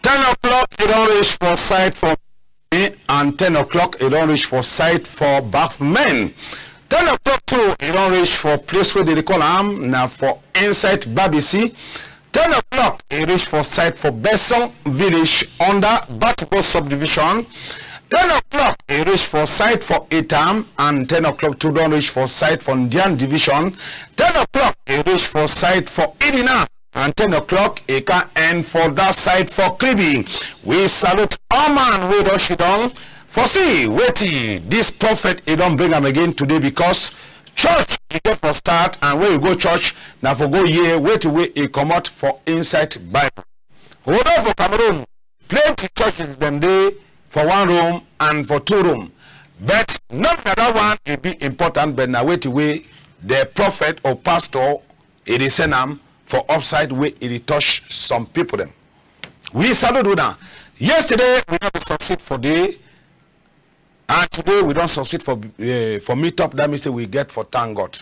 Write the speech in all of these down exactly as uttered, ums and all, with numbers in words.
Ten o'clock, e don reach for side for me, and ten o'clock, e don reach for side for Bafmen. Ten o'clock too, e don reach for place wey dey dey call am, na for inside Babisi. Ten o'clock, e reach for side for Besson village under Batubo subdivision. Ten o'clock, e reach for side for Etam, and ten o'clock too don reach for side for Ndian division. Ten o'clock, e reach for side for Idina. And ten o'clock, e can end for that side for Kribi. We salute all man wey don shidon for see wetin this prophet e don bring am again today, because church e get for start, and when you go church, na for go hear wetin wey e comot for inside Bible. Although for Cameroon, plenty churches dem dey for one room and for two room, but no be na that one e be important, but na wetin wey the prophet or pastor e dey send am for upside wey e dey touch some people dem. We salute una. Yesterday we no dey succeed for day, and today we don succeed for eh, for meet up. That mean say we get for thank God.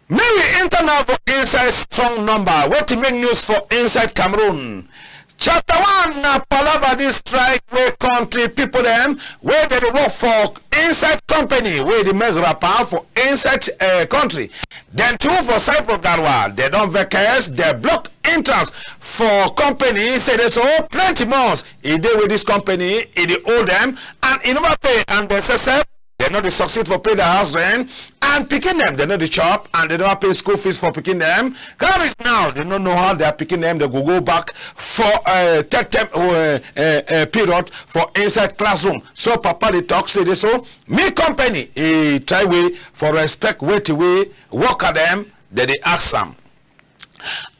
Make we enter now for inside strong number. Wetin make news for inside Cameroon? Chapter one na palava this strike wey country people dem wey dey dey work for inside company wey dey make wrapper for inside eh, country. Dem too for side for Garoua, dem don vex, dem block entrance for company, say dey so plenty months e dey with this company, e dey owe dem, and e never pay, and dem say sef dem no dey succeed for pay their house rent, and pikin dem dem no dey chop, and dem never pay school fees for pikin dem. Come reach now, dem no know how their pikin dem dey go go back for uh, third term uh, uh, uh, period for inside classroom. So papa dey talk say dey so me company e try way for respect wetin wey worker dem dem dey ask am.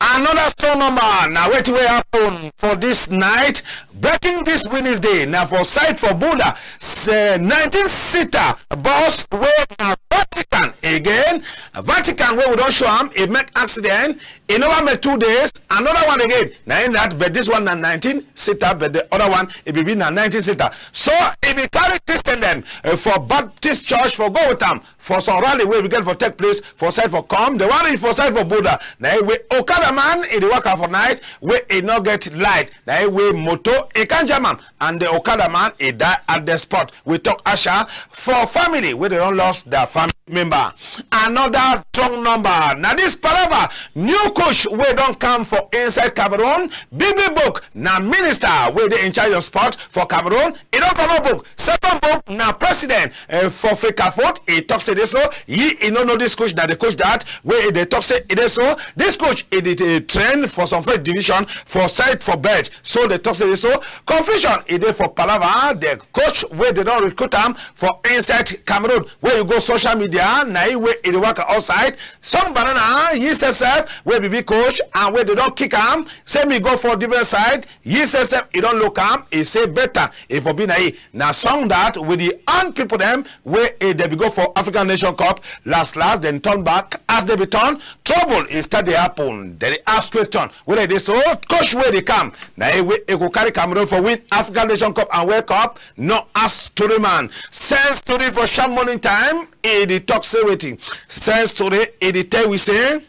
Another strong number na wetin wey happen for this night. Breaking this Wednesday na for side for Buda, say nineteen seater bus wey na Vatican again. Vatican wey we don show am, e make accident. E never make two days. Another one again. Na in that, but this one na nineteen seater, but the other one e be be na nineteen seater. So e be carry Christian dem eh, for Baptist church for go with am for some rally wey we get for take place for side for come. The one reach for side for Buda. Na e wey Okada man e dey waka for night wey e no get light. Na e wey motor e can jam am, and the Okada man e die at the spot. We talk asha for family wey dey don lost their family member. Another strong number na this palava new coach wey don come for inside Cameroon. Bibi Book na minister wey dey in charge of sport for Cameroon. E don comot book. Second book na president eh, for Fecafoot. E talk say dey so he e no know this coach, na the coach that wey e dey talk say e dey so. This coach e dey eh, train for some first division for side for bed. So dey talk say dey so confusion e dey for palava. The coach wey dey don recruit am for inside Cameroon, wey you go social media, na e wey e dey waka outside. Some banana he say sef wey be big coach and wey dey don kick am, say me go for different side. He say sef e don look am, e say better e for be na e. Na song that with the young people dem wey e dey be go for African Nation Cup last last, dem turn back. As dem be turn, trouble e start dey happen. Dem dey ask question whether e dey so coach wey dey come na e wey e go carry Cameroon for win African Nation Cup and World Cup. No ask story man. Sense story for sharp morning time. E dey talk say wetin? Sense story e dey tell we say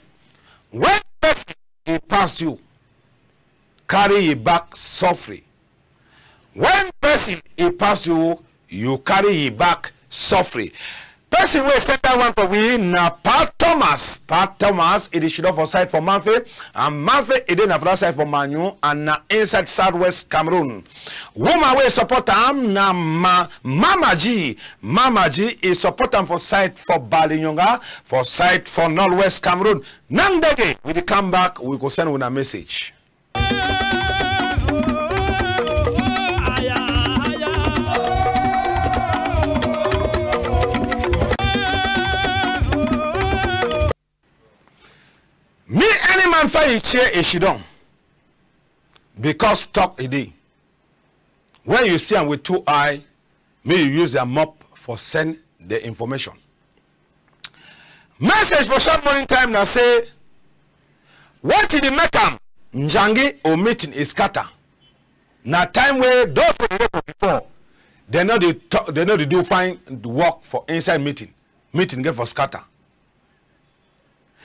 when person dey pass you, carry yi back suffering. When person e pass you, you carry yi back suffering. Person wey send that one for we na Pa Thomas. Pa Thomas e dey shidon for side for Mamfe, and Mamfe e dey na for that side for Manyu, and na inside southwest Cameroon. Woman wey support am na Ma Mama G. Mama G e support am for side for Balinyonga, for side for northwest Cameroon. Nang dege we dey come back, we go send una message. Me any man find yi chair e shidon, because talk e dey. When you see am with two eye, make you use your mop for send the information. Message for sharp morning time na say, wetin dey make am njangi or meeting e scatter? Na time wey those wey dey for before, dem no dey talk, dem no dey do fine work for inside meeting. Meeting get for scatter.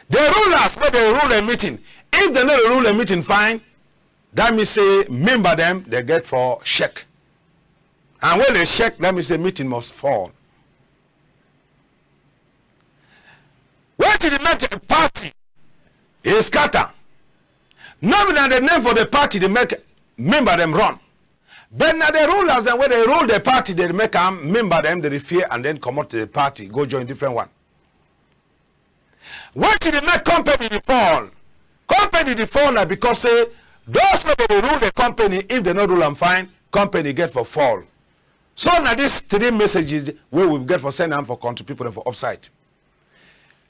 The rulers wey dey rule the meeting, if dem no dey rule the meeting fine, that mean say member dem dey get for shake. And when dem shake, that mean say meeting must fall. Wetin dey make party e scatter? No be na the name for the party dey make member dem run. But na the rulers dem wey dey rule the party dey make am member dem dey fear and then comot the party go join different one. Wetin dey make company dey fall? Company dey fall na because say those wey dey rule the company, if dem no rule am fine, company get for fall. So na these three messages wey we get for send am for country people dem for upside.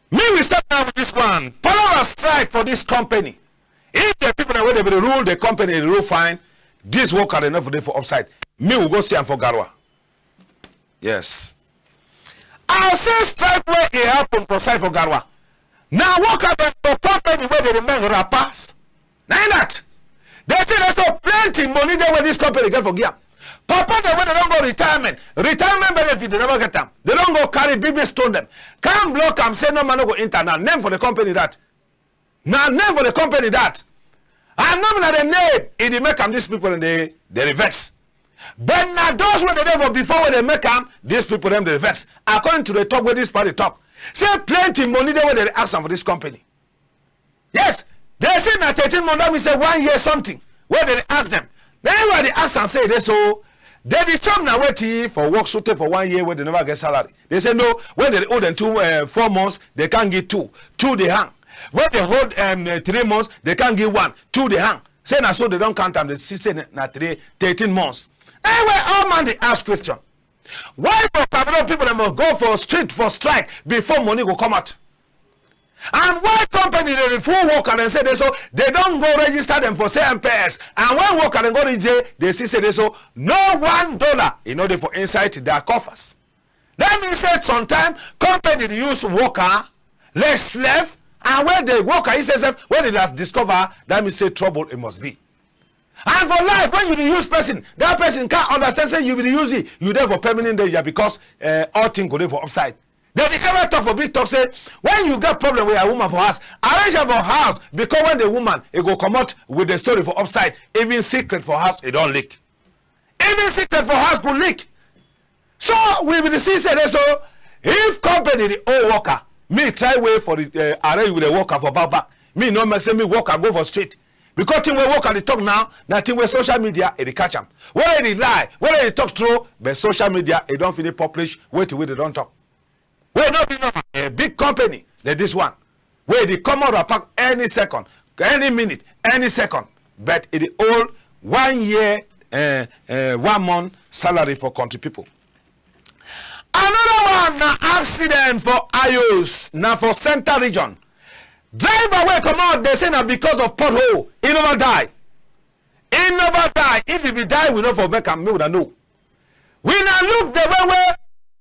Me we start now with this one. Palava strike for this company. If the people dem wey dey be dey rule the company dey rule fine, this worker dem no for dey for upside. Me we go see am for Garoua. Yes. I say strike wey e happen for side for Garoua. Na worker dem for company wey dey dey make wrappers. Na im that. Dem say dem so plenty money dey wey this company get for give am. Papa dem wey dem don go retirement, retirement benefit dem never get am. Dem don go carry big big stone dem. Come block am, say no man no go enter. Na name for the company that. Na name for the company that. And no be na the name e dey make am, these people dem dey dey vex. But na those wey dey dey for before wey dey make am, these people dem dey vex. According to the talk wey this party talk, say plenty money dey wey dem dey ask am for this company. Yes, dem say na thirteen months, that mean say one year something wey dem dey ask dem. Na im why dem ask am say e dey so. Dem dey chop na wetin for work so tey for one year wey dem never get salary. Dem say no, when dem dey owe dem two, eh, four months, dem can't give two. Two dey hang. When dem hold, um, eh, three months, dem can't give one. Two dey hang. Say na so dem don count am, dem see say na, na three, thirteen months. Anyway, all man dey ask question. Why for Cameroon people dem must go for street for strike before money go come out? And why company dey dey fool worker dem say dey so dem don go register dem for C N P S, and when worker dem go reach there, dem see say dey so no one dollar e no dey for inside their coffers. That mean say sometimes company dey use worker like slave, and when the worker yi sef, when dem last discover, that mean say trouble e must be. And for life, when you dey use person, that person can't understand say you be dey use yi, you dey for permanent danger because, eh, all thing go dey for upside. Dem dey ever talk for big talk say, when you get problem with a woman for house, arrange am for house, because when the woman e go comot with the story for upside, even secret for house e don leak. Even secret for house go leak. So we be dey see say dey so, if company dey owe worker, me try way for the, eh, arrange with the worker for back back. Me no make say me worker go for street. Because thing wey worker dey talk now, na thing wey social media e dey catch am. Whether e dey lie, whether e dey talk true, but social media e don finish publish wetin wey dem don talk. Wey no be normal. A big company like this one, wey dey comot wrapper any second, any minute, any second, but e dey owe one year, eh, eh, one month salary for country people. Another one na accident for Ayos, na for Centre Region. Driver wey comot, dem say na because of pothole, e never die. E never die. If e be die, we no for make am, make una know. We na look the way wey,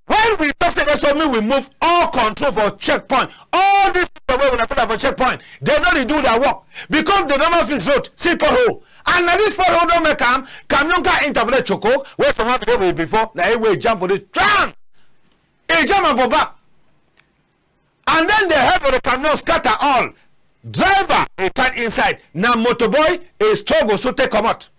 when we talk say dey so, make we move all control for checkpoint. All these people wey una put am for checkpoint, dem no dey do their work because dem never fix road. See pothole. And na this pothole don make am, camion car enter for the choco, wey for one be dey before, na e wey jam for the tram. E jam am for back. And then the head for the camion scatter all. Driver e turn inside. Na motoboy e struggle so take comot.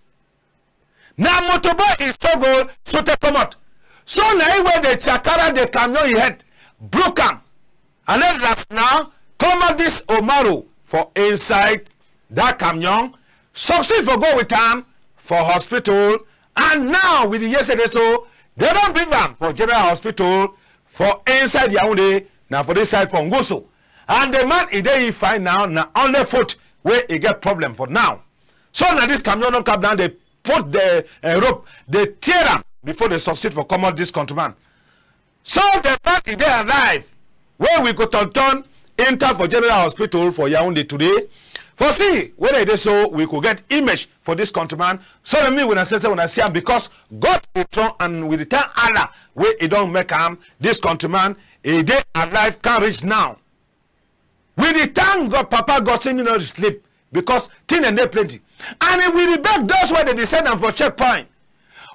Na motoboy e struggle so take comot. So na e wey the chakara the camion e head, broke am. And then last now, comot this Omaru for inside that camion, succeed for go with am for hospital, and now with the yesterday so, dem don bring am for General Hospital for inside Yaoundé, na for this side for Ngusu. And the man e dey fine now, na only foot wey e get problem for now. So na this camion don come down, dem put the, eh, rope, dem tear am before dem succeed for comot this countryman. So the man e dey alive, wey we go turn turn enter for General Hospital for Yaoundé today. For see whether e dey so we go get image for this countryman. So na me wuna say say wuna see am, because God dey strong and we dey thank Allah wey e don make am. This countryman, e dey alive, come reach now. We dey thank God, Papa God, say me no dey sleep, because thing dem dey plenty. And we dey beg those wey dey dey send am for checkpoint.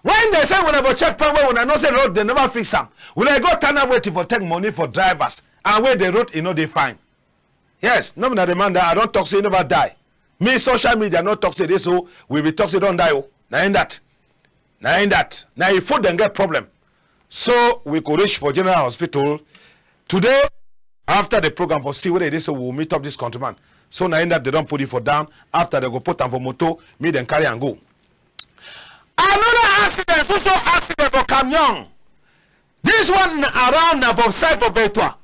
When dem send wuna for checkpoint, wey wuna know say road dem never fix am, wuna go stand up waiting for take money for drivers, and wey the road e no dey fine. Yes, no be na the man that I don talk say e never die. Me, social media no talk say this, so we be talk say e don die o. Na him that. Na him that. Na him foot dem get problem. So we go reach for general hospital today. After the program for see whether e dey so, we will meet up this countryman. So na him that dem don put yi for down. After dem go put am for motor, make dem carry am go. Another accident, so so accident for camion. This one na around na for side for Bertoua,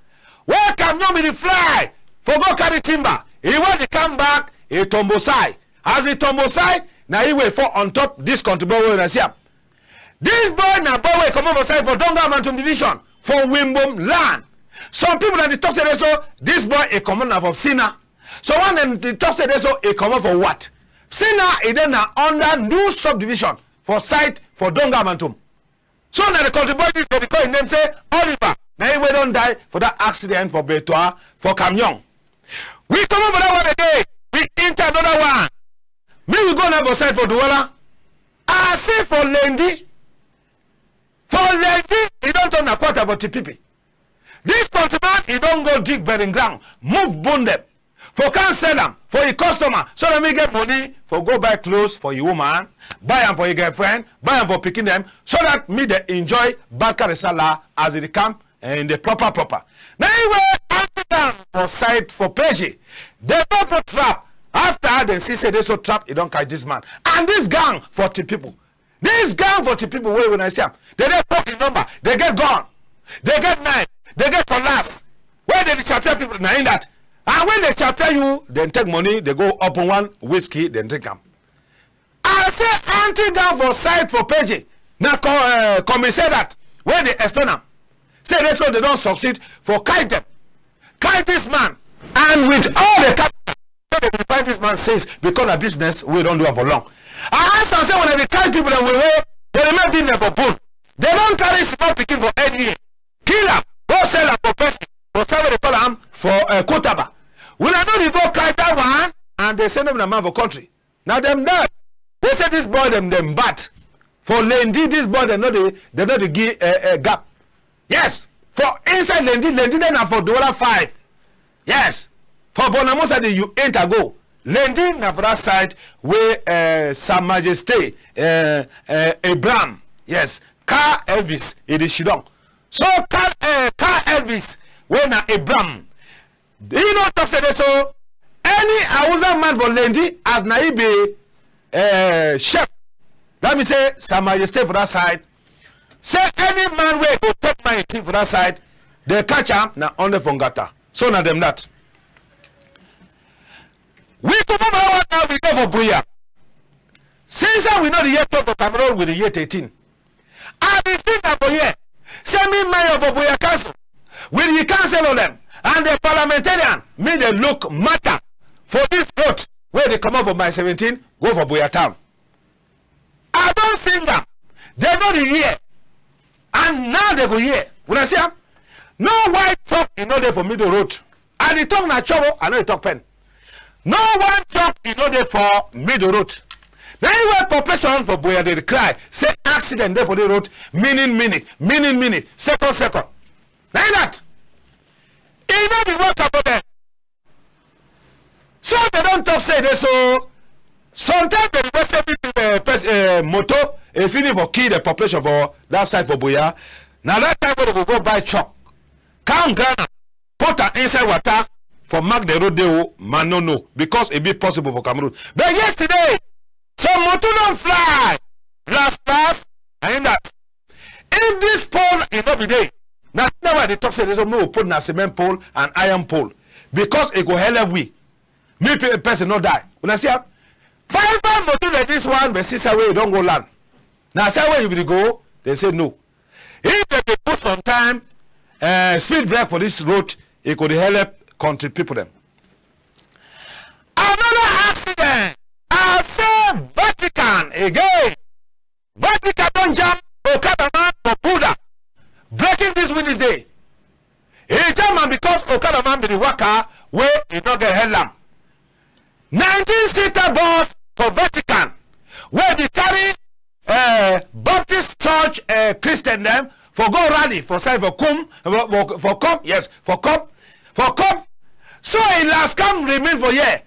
where camion bin dey fly for go carry timber. E wan dey come back, e tombo side. As e tombo side, na e wey fall on top this country boy wey wuna see am. This boy na boy wey comot for side for Donga Mantung Division for Wimbum land. Some people dem dey talk say dey so this boy e comot na for Sina. So one dem dey talk say dey so e comot for what? Sina e dey na under new subdivision for side for Donga Mantung. So na the country boy this dey call him name say Oliver. Na him wey don die for that accident for Bertoua for camion. We comot for that one again. We enter another one. Make we go now for side for Douala. I say for Lendi. For Lendi, e don turn na quarter for Tipipi. This countryman, e don go dig burying ground, move bone dem for come sell am for e customer, so that make get money for go buy clothes for e woman, buy am for e girlfriend, buy am for pikin dem, so that make dem enjoy Barka de Sallah as e dey come, eh, in the proper proper. Na him wey anti gang for side for Peje, dem don put trap. After dem see say dey so trap, e don catch this man and this gang for Tipipi. This gang for Tipipi wey wuna see am, dem dey poke number, dem get gun, dem get knife, dem get cutlass. Wey dem dey chapia people, na him that. And when dem chapia you, dem take money, dem go open one whiskey, dem drink am. I say anti gang for side for Peje, na co-, eh, commissariat wey dey explain am. Say dey so dem don succeed for catch dem, catch this man, and with all the capital, so dem dey find this man since, because na business wey e don do am for long. I ask am say, when dem dey carry people dem wey, wey dem dey make business for bone, dem don carry small pikin for head here, kill am, go sell am for person for side wey dem dey call am for, eh, Kutaba. Wuna no dey go carry that one, and dem say no be na man for country. Na dem that. Dem say this boy dem, dem bad. For Lendi, this boy dem no dey, dem no dey give, eh, eh, gap. Yes, for inside Lendi, Lendi dey na for Douala five. Yes, for Bonamusa dey you enter go. Lendi na for that side wey, eh, Sa Majesté, eh, eh, Abraham. Yes, Car Elvis, e dey sidon. So Car, eh, Car Elvis, wey na Abraham, e no talk say dey so any Hausa man for Lendi, as na e be, eh, chef. That mean say Sa Majesté for that side. Say any man wey go take my thing for that side, dem catch am na only for Ngata. So na dem that. We comot for that one now, we go for Buea. Since then, we no dey hear talk for Cameroon, we dey hear thirteen. I be sing am for here. Say me mayor for Buea Council, with the councillor dem and the parliamentarian, make dem look matter for this road wey dey comot for Mile seventeen go for Buea town. I don sing am. Dem no dey hear. And now dem go hear. Wuna see am? No white talk, e no dey for middle road. I dey talk na chop o, I no dey talk pen. No one talk, e no dey for middle road. Na him wey population for Buea dey cry, say accident dey for the road, minute, minute, minute, minute, second, second. Na him that. E no be work about them. So dem don talk say dey so, sometimes dem go say people, eh, pers-, eh, motor, e fit for kill the population for that side for Buea. Na that time wey dem go go buy chalk, come grind am, put am inside water for mark the road dey o, man no know, because e be possible for Cameroon. But yesterday, some motor don fly, blast, blast, and that. If this pole e no be dey, na that why dem talk say dey so make we put na cement pole and iron pole, because e go help we, make pe-, person no die. Wuna see am? Fine fine motor like this one, but see side wey e don go land. Na side wey you be dey go, dem say no. If dem dey put some time, eh, speed brake for this road, e go dey help country people dem. Another Vatican again. Vatican don jam okada man for border. Breaking this Wednesday. E jam am because okada man be the waka wey e no get headlamp. Nineteen seater bus for Vatican wey be carry eh, Baptist church eh, Christian dem for go rally for side for come for, for, for come yes for come for come. So e last come remain for here.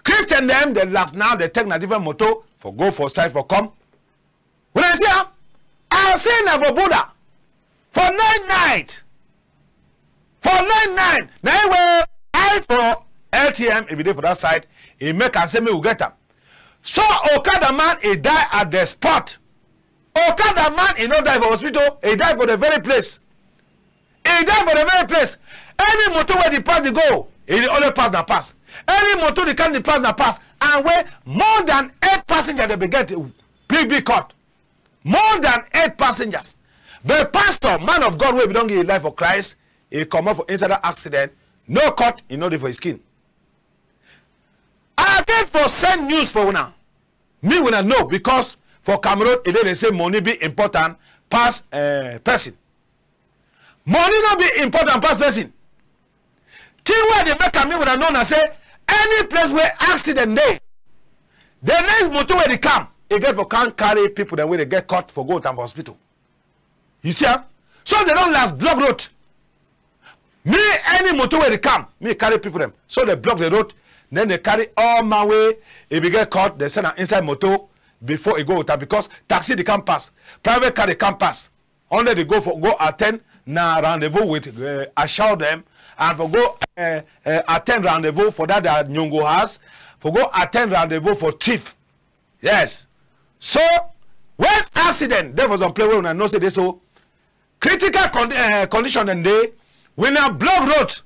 Christian dem the last now dey take na different motor for go for side for come. Wuna see am? I say na for border for night night. For night night na im wey I for L T M e be dey for that side. E make am say make we get am. So okada man e die at the spot. Okada man e no die for hospital, e die for the very place. E die for the very place. Any motor wey dey pass dey go, e dey only pass na pass. Any motor dey carry dey pass na pass, and wey more than eight passenger dey be get big big cut. More than eight passengers. But pastor, man of God wey be don give him life for Christ, e comot for inside that accident. No cut e no dey for him skin. I get for send news for wuna. Me wuna know because for Cameroon e dey dey say money be important pass eh, person. Money no be important pass person. Thing wey dey make am me wuna know na say any place wey accident dey, the next motor wey dey come e get for come carry people dem wey dey get cut for go town for hospital. You see am? So dey don last block road. Me any motor wey dey come me carry people dem. So dey block the road, then dey carry all man wey e be get cut dey send am inside motor before e go with am because taxi dey come pass, private car dey come pass. Only dey go for go attend na rendezvous with eh, ashaw dem and for go eh, eh, attend rendezvous for that their nyongo house, for go attend rendezvous for chief. Yes. So when accident dey for some place wey wuna know say dey so critical condi eh, condition dem dey, wuna block road.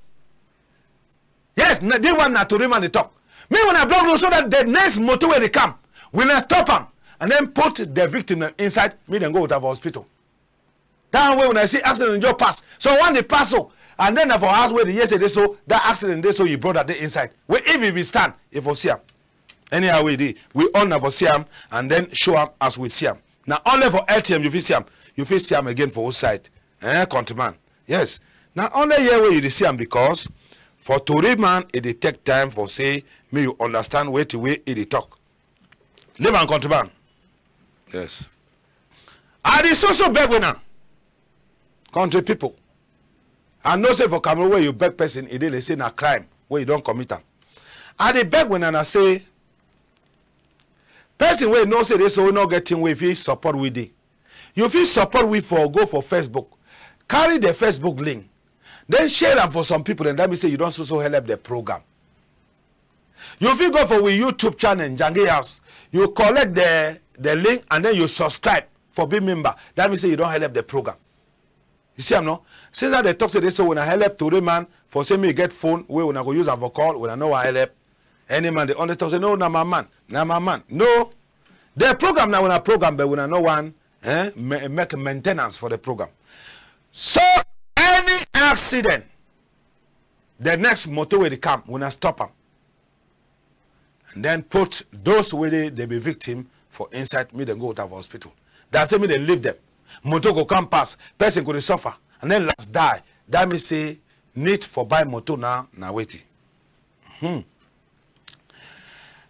Yes, na, this one na tori man dey talk. Me wuna block road so that the next motor wey dey come, wuna stop am and then put the victim dem inside, make dem go with am for hospital. That one wey wuna see accident just pass. So one dey pass so, and then na for house wey dey hear say dey so that accident dey so your brother dey inside. Wey if e be stand, e for see am. Anyhow wey e dey, we all na for see am and then show am as we see am. Na only for L T M you fit see am. You fit see am again for which side? Eh, countryman. Yes. Na only here wey you dey see am because for tori man e dey take time for say make you understand wetin wey e dey talk. Leave am countryman. Yes. I dey so so beg wuna country people. I know say for Cameroon wey you beg person e dey like say na crime wey you don commit am. I dey beg wuna na say person wey know say dey so no get thing wey fit support we dey. You fit support we for go for Facebook, carry the Facebook link, then share am for some people and that mean say you don so so help the program. You fit go for we YouTube channel Njangi House, you collect the the link and then you subscribe for be member. That mean say you don help the program. You see am no? Since that dey talk say dey so wuna help tori man for say me get phone wey wuna go use am for call, wuna no wan help. Any man dey only talk say no na my man, na my man. No, the program na wuna program but wuna no wan eh, ma- make maintenance for the program. So any accident, the next motor wey dey come wuna stop am. And then put those wey dey dey be victim for inside make dem go with am for hospital. That say make dem leave dem. Motor go come pass, person go dey suffer and then last die. That mean say need for buy motor now na wetin? Hmm.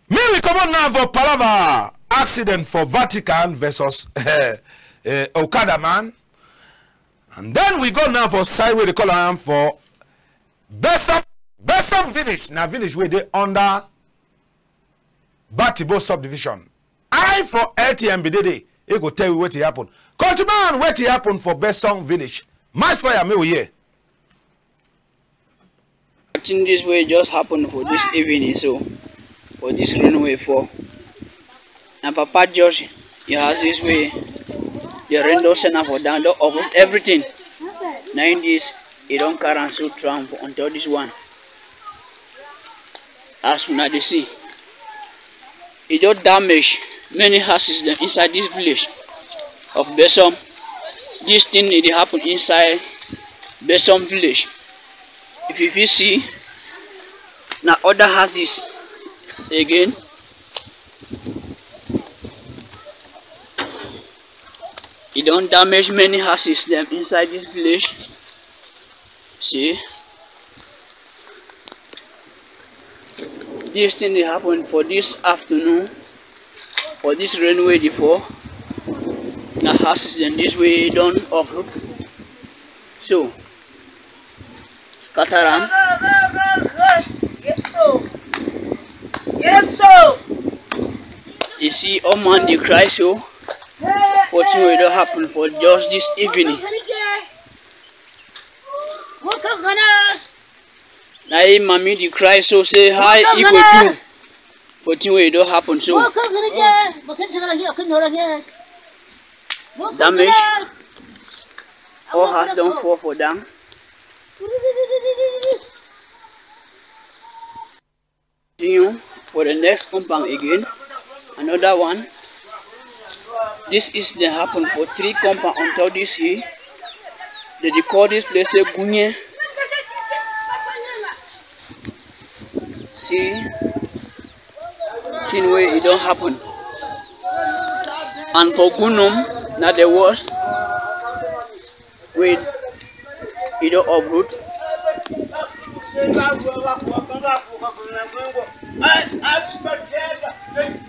Me we comot now for palava accident for Vatican versus eh, eh, Okada man. And then we go now for side wey dey call am for Besom Besom village, na village wey dey under Batibo subdivision. I for L T M be dey dey. E go tell you wetin happen. Countryman, wetin happen for Besom village? Match fire, make we hear. Wetin this wey just happen for this evening so, for this rain wey fall. Na Papa George, your house this way, the rain don send am for down, don uproot everything. Na him this, e don carry am so throw am for on top this one. As una dey see, e don damage many houses dem inside this village of Besom. This thing e dey happen inside Besom village. If you fit see, na other houses again. E don damage many houses dem inside this village. See, this thing dey happen for this afternoon, for this rain wey dey fall. Na houses dem this wey don uproot. So, scatter am. Yes, so. Yes, so. You see, all man dey cry so for thing wey don happen for just this evening. Na him mami dey cry so say how e go do for thing wey don happen so. Damage. All house don fall for down. Continue for the next compound again. Another one. This incident happen for three compound on top this hill. Dem dey call this place say Gunye. See thing wey e don happen. And for Gunum, na the worst wey e don uproot.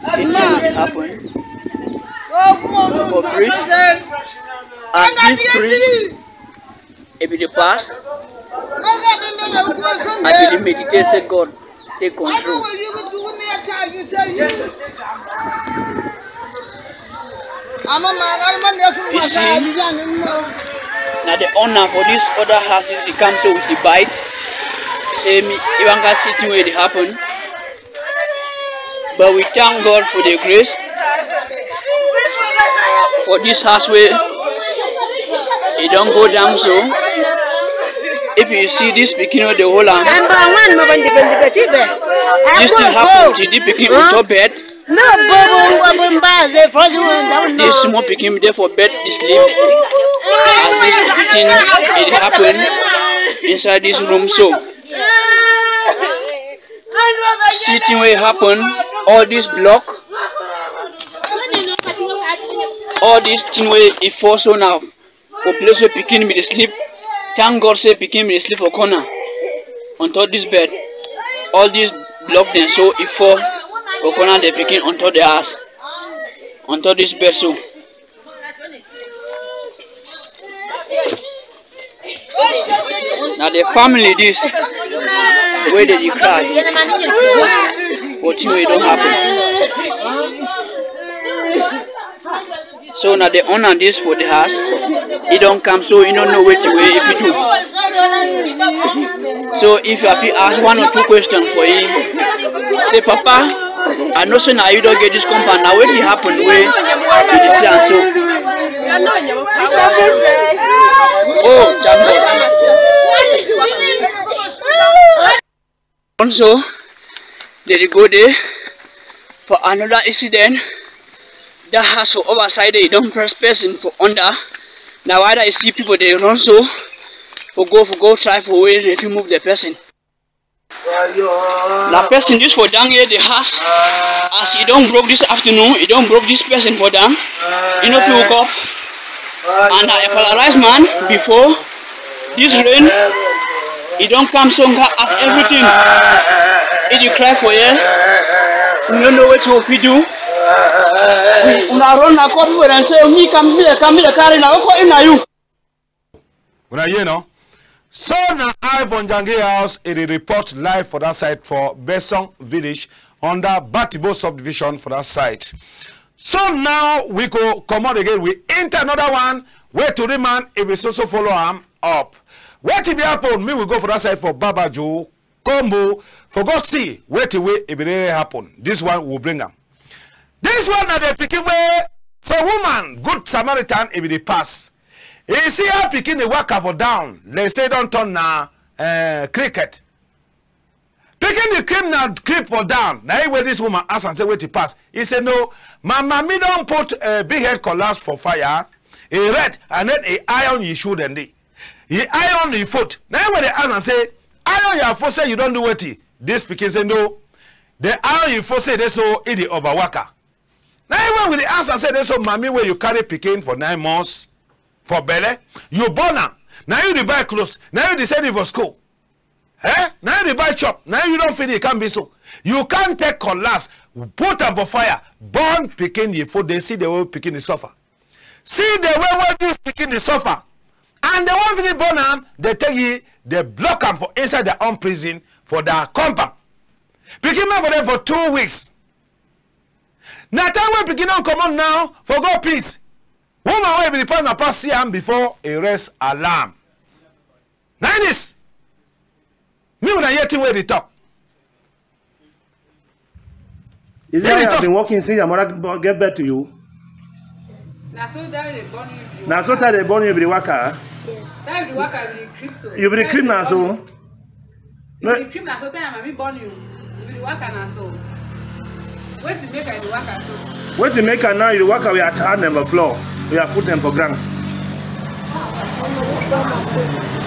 See thing wey happen for priest, as this priest e be dey pass. I be dey meditate say God take control. You see, na the owner for this other houses dey come so with the bike. Say me, e wan go see thing wey dey happen. But we thank God for the grace for this house wey e don go down so. If you see this pikin wey dey hold am, this thing happen to the pikin on top bed. This small pikin dey for bed dey sleep. As this thing e dey happen inside this room so. See thing wey happen, all this block, all this thing wey e fall so now for place wey pikin be dey sleep. Thank God say pikin be dey sleep for corner on top this bed. All this block dem so e fall for corner the pikin on top the house, on top this bed so. Na the family this wey dey dey cry for thing wey don happen. So na the owner this for the house, e don come, so e no know wetin wey e fit do. So if I fit ask one or two question for him, say, Papa, I know say na you don get this compound. Na wetin happen wey you dey see am so? Oh, thank God. Also, dey dey go there for another incident. That house for over side there, e don press person for under. Na why that you see people dey run so for go, for go try for where dey fit move the person. Na person this for down here the house. As e don broke this afternoon, e don broke this person for down. E no fit wake up. And na a paralyzed man before. This rain, e don come so nka as everything. E dey cry for here. We no know wetin we fit do. We, una run na call people dem say me come, me dey come, me dey carry na. Who call you? Na you. Una hear, no? So na Ivan Njangi House, e dey report live for that side for Besong village under Batibo subdivision for that side. So now we go comot again, we enter another one wey tori man e be so so follow am up. Wetin be happen? Make we go for that side for Babaju, Kombo, for go see wetin wey e be really happen. This one we bring am. This one na the pikin wey for woman, good Samaritan, e be dey pass. E see how pikin dey waka for down, like say e don turn na, eh, cricket. Pikin dey creep na creep for down. Na him wey this woman ask am say wetin pass. E say, no, my mami don put, eh, big head cutlass for fire. E red, and then e iron e shoe dem dey. E iron e foot. Na him wey dey ask am say, iron your foot, say you don do wetin? This pikin say no. The iron e foot say dey so e dey over waka. Na yi wey we dey ask am say, dey so mami wey you carry pikin for nine months for belle, you born am, na you dey buy clothes, na you dey send yi for school, eh? Na you dey buy chop, na you don feed yi, e come be so. You come take cutlass, put am for fire, burn pikin yi food, dey see the way pikin dey suffer. See the way wey this pikin dey suffer. And dem wan finish born am, dem take yi, dem block am for inside their own prison for their compound. Pikin man for there for two weeks. Na time wey pikin don comot now for go peace. Woman wey be the partner pass see am before e raise alarm. Na this. Me una hear thing wey dey talk. Is that you have been working since your mother b-, gave birth to you? Na so that dey born you, you Na so waka. That dey born you be the waka? Yes. That be the waka, be the creep so. You be the creep na so? You be the creep na so, tell your mami born you. You be the waka na so. Wetin make I dey waka so? Wetin make I now you dey waka with your hand dem for floor, with your foot dem for ground?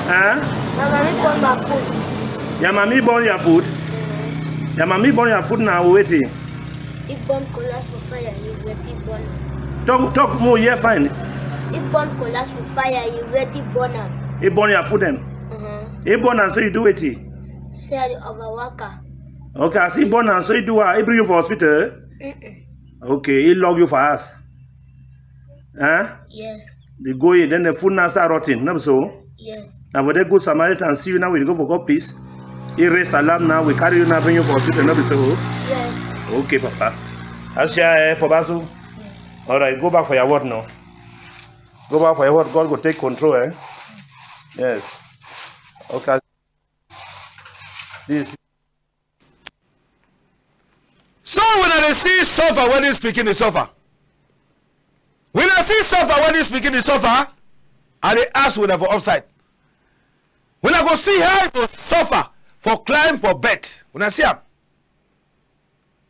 Huh? My mami born my food. Your mami born your food? Your mami born your food na wetin? Yi burn cutlass for fire, yi ready burn am. Talk, talk more, hear fine. Yi burn cutlass for fire, yi ready burn am. Yi burn your food dem. Uh-huh. Yi burn am, so you do wetin? Say I dey over waka. Okay, as yi burn am, so you do what? Yi bring you for hospital? Mm-mm. Okay, yi lock you for house. Huh? Yes. Dey go in, then the food now start rotting, no be so? Yes. Na for there good Samaritan see you now, we dey go for God peace. Yi raise alarm now, we carry you now, bring you for hospital, no be so? Yes. Okay, Papa. Asia, eh, for Basu? Yes. All right, go back for your word now. Go back for your word. God go take control, eh? Yes. Okay. This. So when I dey see suffer, when this pikin dey suffer, when I see suffer, when this pikin dey suffer, I dey ask una for upside. When I go see how e go suffer for climb for bed, when I see am,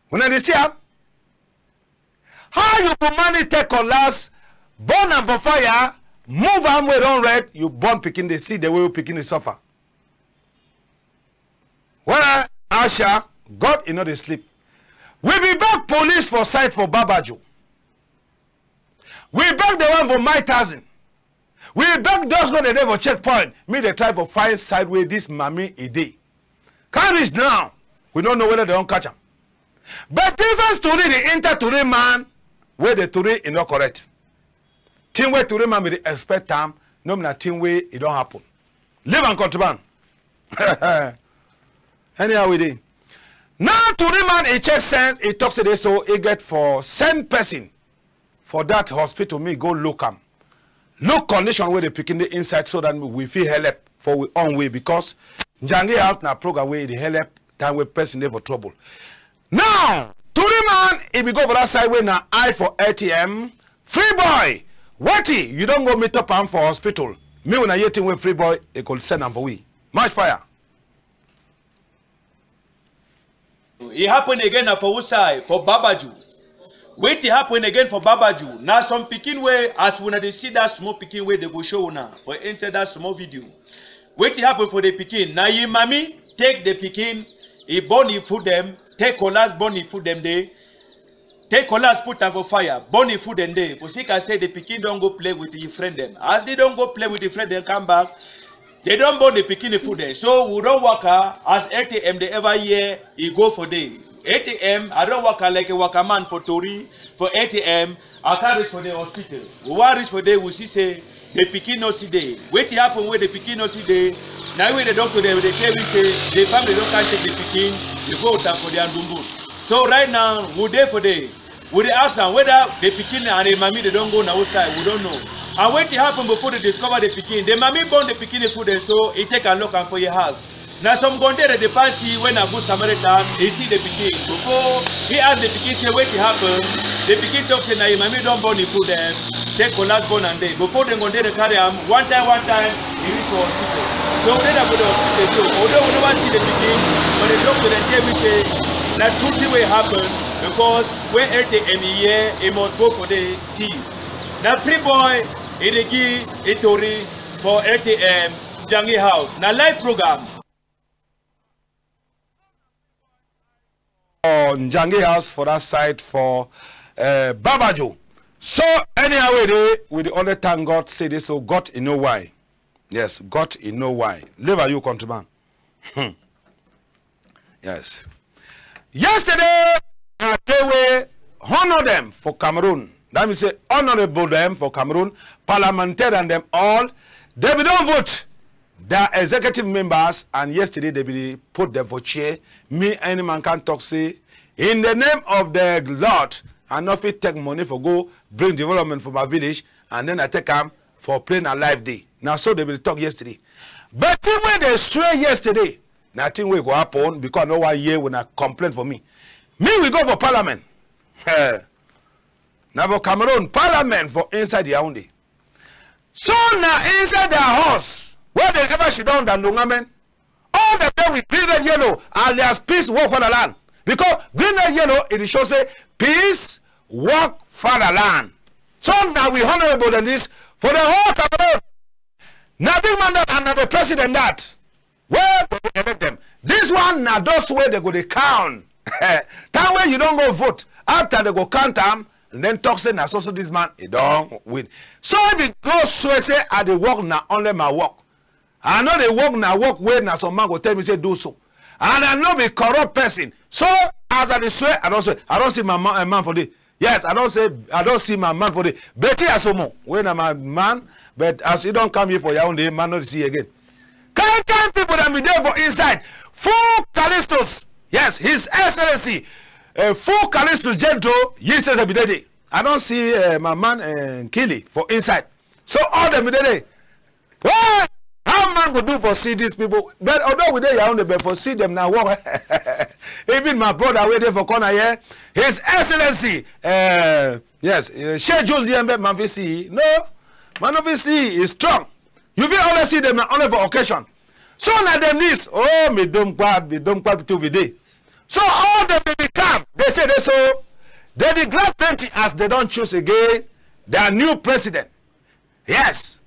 when I dey see am, how you go manage take cutlass, burn am for fire, move am wey don red, you born pikin dey see the way pikin dey suffer. Well, Asha, God e no dey sleep. We be beg police for side for Babaju. We beg the one for my thousand. We beg those go dey dey for checkpoint. Me dey try for find side wey this mami e dey. Come reach now, we no know whether dem don catch am. But different tori dey enter tori man wey the tori e no correct. Thing wey tori man be dey expect am, no be na thing wey e don happen. Leave am, countryman. Anyhow we dey. Now tori man e check sense, e talk say dey so e get for send person for that hospital, me go look am. Look condition wey the pikin dey inside so that we fit help for we own way, because Njangi House na program wey e dey help time wey person dey for trouble. Now, tori man, e be go for that side wey na eye for A T M. Free boy, wetin, you don go meet up am for hospital. Me una hear thing wey free boy e go send am for we. Match fire. E happen again na for which side? For Babaju. Wetin happen again for Babaju? Na some pikin wey, as una dey see that small pikin wey dey go show una for enter that small video. Wetin happen for the pikin? Na yi mami take the pikin, e burn yi food dem, take cutlass burn yi food dem dey, take cutlass put am for fire, burn yi food dem dey. For see can say the pikin don go play with yi friend dem. As dey don go play with yi friend dem come back, dey don burn the pikin food dem. So we don waka as A T M dey ever hear e go for dey. A T M, I don waka like a waka man for tori for A T M. I come reach for the hospital. We wan reach for there, we see say the pikin no see dey. Wetin happen wey the pikin no see dey? Na wey the doctor dem dey tell me say the family don come take the pikin, dey go with am for their ndumbu. So right now, we dey for there. We dey ask am whether the pikin and the mami dey don go na which side, we don't know. And wetin happen before dey discover the pikin? The mami burn the pikin food dem, so e take am lock am for yi house. Na some gondere dey pass yi wey na good Samaritan, e see the pikin. Before e ask the pikin say wetin happen, the pikin talk say na yi mami don burn yi food dem, take cutlass burn am dey. Before the gondere carry am, one time, one time, e reach for hospital. So we dey for the hospital so, although we never see the pikin, but the doctor dem tell me say na true thing wey happen, because when A T M e hear, e must go for the thief. Na free boy, e dey give e tori for A T M, Njangi House. Na live program. For Njangi House for that side for uh, Babajo. So anyhow we dey, we dey only thank God say this, so God e know why. Yes, God e know why. Leave a you countryman. Hmm. Yes. Yesterday, na day wey honor dem for Cameroon. That mean say honorable dem for Cameroon, parliamentarian dem all, dey be don vote their executive members, and yesterday dey be put dem for chair. Me, any man can talk say, in the name of the Lord, I no fit take money for go bring development for my village, and then I take am for play na life day. Na so dey be talk yesterday. But thing wey dey swear yesterday, na thing wey go happen because I no wan hear una complain for me. Me, we go for parliament. Eh, na for Cameroon parliament for inside Yaoundé. So na inside their house wey dey ever sit down, the Ndongamen, all the day with green, red, yellow, alias peace, work for the land. Because green, red, yellow, e dey show say peace, work for the land. So na we honorable than this for the whole Cameroon. Na big man that, and na the president that. Wey go dey elect dem. This one na those wey dey go dey count. Time wey you don go vote, after dey go count am, and then talk say na so so this man e don win. So e be go swear say I dey work na only my work. I no dey work na work wey na some man go tell me say do so. And I no be corrupt person. So as I dey swear, I don swear. I don see my man, eh, man for there. Yes, I don say, I don see my man for there. Betty Asomo, wey na my man, but as e don come here for Yaoundé, man no dey see again. Kind kind people that be dey for inside. Full Callistus. Yes, His Excellency, uh, Full Callistus Gentry, he says I be dey there. I don see, uh, my man, uh, Nkili for inside. So all dem be dey there. Well, how man go do for see these people? But although we dey Yaoundé, but for see dem na work. Even my brother wey dey for corner here, His Excellency, uh, yes, uh, Sheikh Jones Yembe, man fit see. No, man no fit see. Is strong. You fit only see dem na only for occasion. So na dem this. Oh, me dom kwad, me dom kwad too be dey. So all dem dey be calm. Dey say dey so. Dey be glad plenty as dey don choose again their new president. Yes.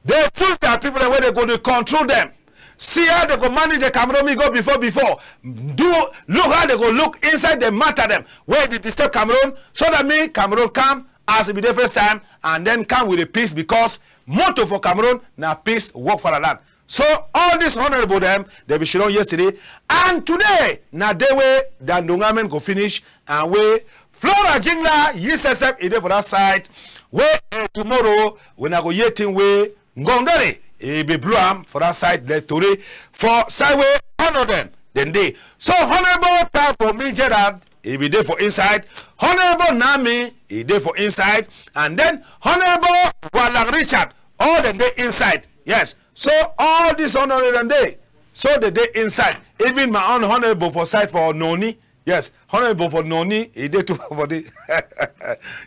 Dey choose their people dem wey dey go dey control dem. See how dey go manage the Cameroon me go before, before. Do, look how dey go look inside the matter dem wey dey disturb Cameroon, so that me Cameroon come as e be the first time and then come with the peace, because motto for Cameroon na peace, work for the land. So all this honorable dem, dey be sit down yesterday, and today na day wey their Ndongamen go finish, and wey Flora Jingla, yi sef sef, e dey for that side. Wey, eh, tomorrow we na go hear thing wey Ngongere e be blow am for that side, the tori for side wey honor dem dem dey. So honorable Tafo Mi Gerald, e be dey for inside. Honorable Nami, e dey for inside, and then honorable Gwalang Richard, all dem dey inside. Yes. So all this honorable dem dey. So dey dey inside. Even my own honorable for side for Noni. Yes, honorable for Noni, e dey too for the.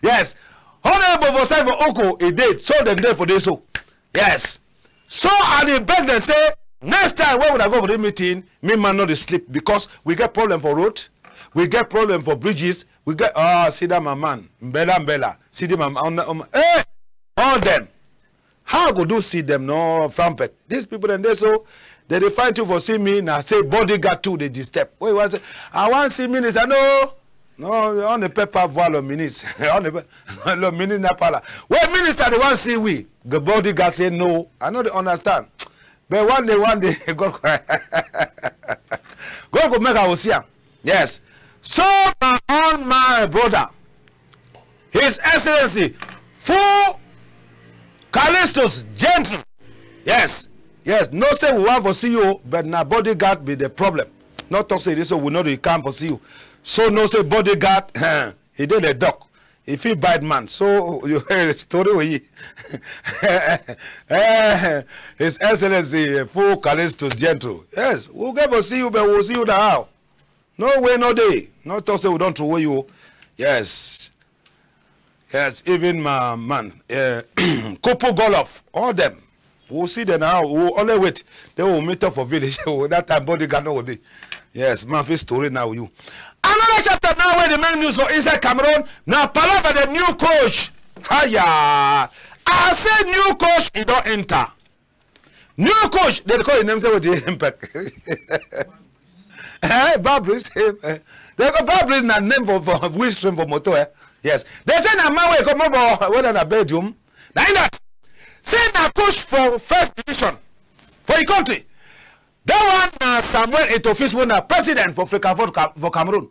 Yes, honorable for side for Oko, e dey. So dem dey for dey so. Yes. So I dey beg dem say, next time wey una go for the meeting, me man no dey sleep, because we get problem for road, we get problem for bridges, we get, ah, see that my man, Mbela Mbela, see the man, um, um, eh, all dem. How I go do see dem no frampet? These people dem dey so, dey dey find you for see me, na say bodyguard too dey disturb. Wey you wan say, I wan see minister, no. No, on ne peut pas voir le ministre. On ne peut, le ministre n'a pas là. Wey minister dey wan see we, the bodyguard say no. I no dey understand. But one day, one day, God, God go make I go see am. Yes. So my own, my brother, His Excellency, Full Callistus Gentry. Yes. Yes. No say we want for see you, but na bodyguard be the problem. No talk say this, so we no dey come for see you. So no say bodyguard, he dey the dock. He fit bite man. So you hear the story wey he. Eh, His Excellency, eh, Full Callistus Gentry. Yes, we get for see you, but we see you now. No way, no day. No talk say we don throw away you. Yes. Yes, even my man, eh, Kupu Golof, all dem. We see dem now. We only wait. Then we meet up for village. That time bodyguard no go dey. Yes, man, fit story now you. Another chapter now wey dey make news for inside Cameroon. Na palava the new coach. Haya. I say new coach, e don enter. New coach, dey call him name, say wetin, Impec. Eh, Babris, eh, eh. Dey call Babris na name for, for windscreen for motor, eh. Yes. Dem say na man wey comot for whether na Belgium. Na him that. Say na coach for first division for yi country. That one na Samuel Eto'o-Fils wey na president for Fecafoot Ca-, for Cameroon.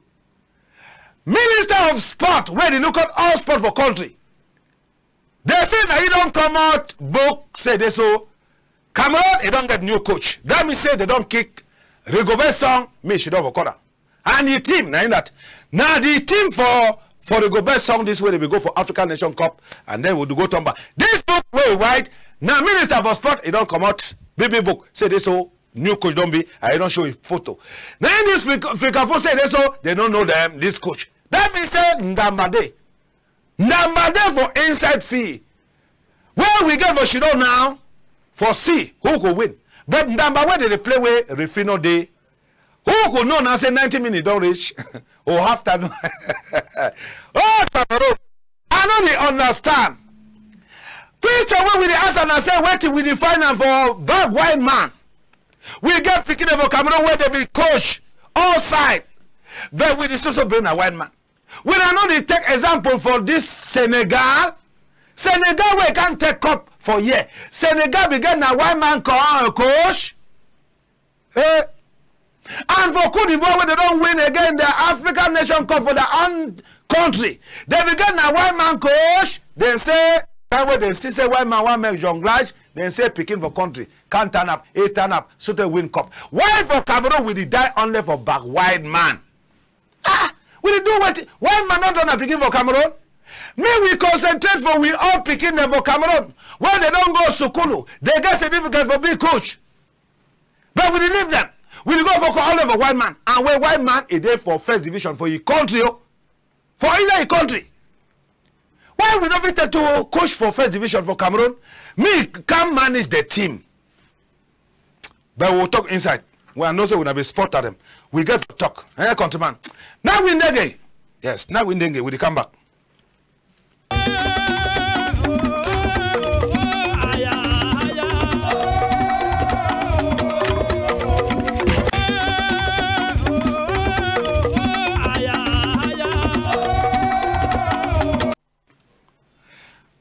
Minister of sport wey dey look out all sport for country. Dem say na yi don comot book say dey so Cameroon e don get new coach. That mean say dem don kick Rigobert Song, make e sidon for corner. And the team, na him that. Na the team for, for Rigobert Song this wey dem be go for African Nation Cup, and then we go turn back. This book wey white, na minister for sport, e don comot big big book. Say dey so new coach don be, and e don show yi photo. Na him this Fec-, Fecafoot say dey so, dem no know dem, this coach. That mean say Ndamba dey. Ndamba dey for inside field. Wey we get for sidon now, for see who go win. But Ndamba wey dem dey play wey referee no dey, who go know now say ninety minutes don reach or half time? Oh, Cameroon, I no dey understand. Question wey we dey ask am na say wetin we dey find am for bag white man. We get pikin dem for Cameroon wey dem be coach all side, but we dey so so blame na white man. Wuna no dey take example for this Senegal. Senegal wey come take cup for here. Senegal be get na white man co-, coach. Eh? And for Côte d'Ivoire wey dem don win again the African Nation Cup for their own country, dem be get na white man coach. Dem say time wey dem see say white man wan make jonglage, dem say pikin for country come turn up, e turn up, so dem win cup. Why for Cameroon we dey die only for back white man? Ah, we dey do wetin? White man don turn na pikin for Cameroon? Make we concentrate for we own pikin dem for Cameroon. When dem don go sukulu, dem get certificate for be coach. But we dey leave dem. We dey go for call only for white man. And wey white man e dey for first division for yi country o. For inside yi country. Why we no fit take to coach for first division for Cameroon? Me come manage the team. But we will talk inside. We know say wuna be supporter dem. We get for talk. Eh, countryman. Now we ndenge. Yes, now we ndenge. We dey come back.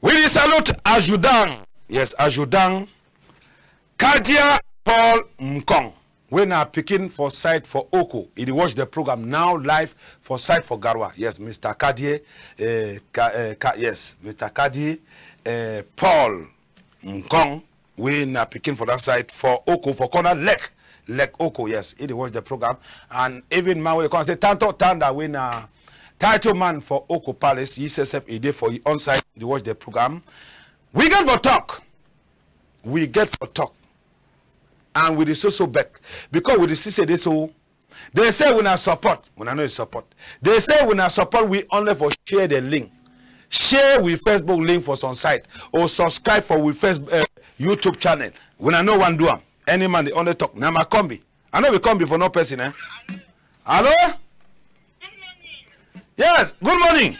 We dey salute Adjudant. Yes, Adjudant. Kadia Paul Mkong, wey na pikin for side for Oko. E dey watch the program now live for side for Garoua. Yes, Mister Kadie, eh, Ka-, eh, Ka-, yes, Mister Kadie, eh, Paul Mkong, wey na pikin for that side for Oko, for corner Lek, Lek Oko, yes, e dey watch the program. And even man wey dey come say Tanto Tanda, wey na title man for Oko Palace, yi sef e dey for yi own side, e dey watch the program. We get for talk. We get for talk. And we dey so so beg. Because we dey see say dey so, dem say wuna support. Wuna no dey support. Dem say wuna support we only for share the link. Share we Facebook link for some side. Or subscribe for we Face-, eh, YouTube channel. Wuna no wan do am. Any man dey only talk. Na Makombi. I no be Kombi for no person, eh? Hello? Yes, good morning.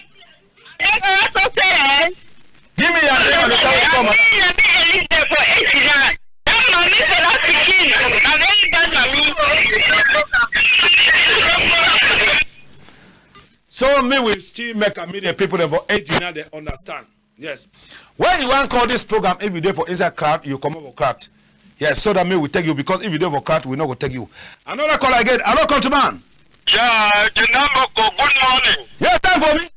Give me your name and the town you come. So me we still make am make the people dem for Ejina dey understand. Yes. When you wan call this program, if you dey for inside crowd, you comot for crowd. Yes, so that me we take you, because if you dey for crowd, we no go take you. Another call again. Hello, countryman. Yeah, Jinamboko, good morning. Yeah, time for me.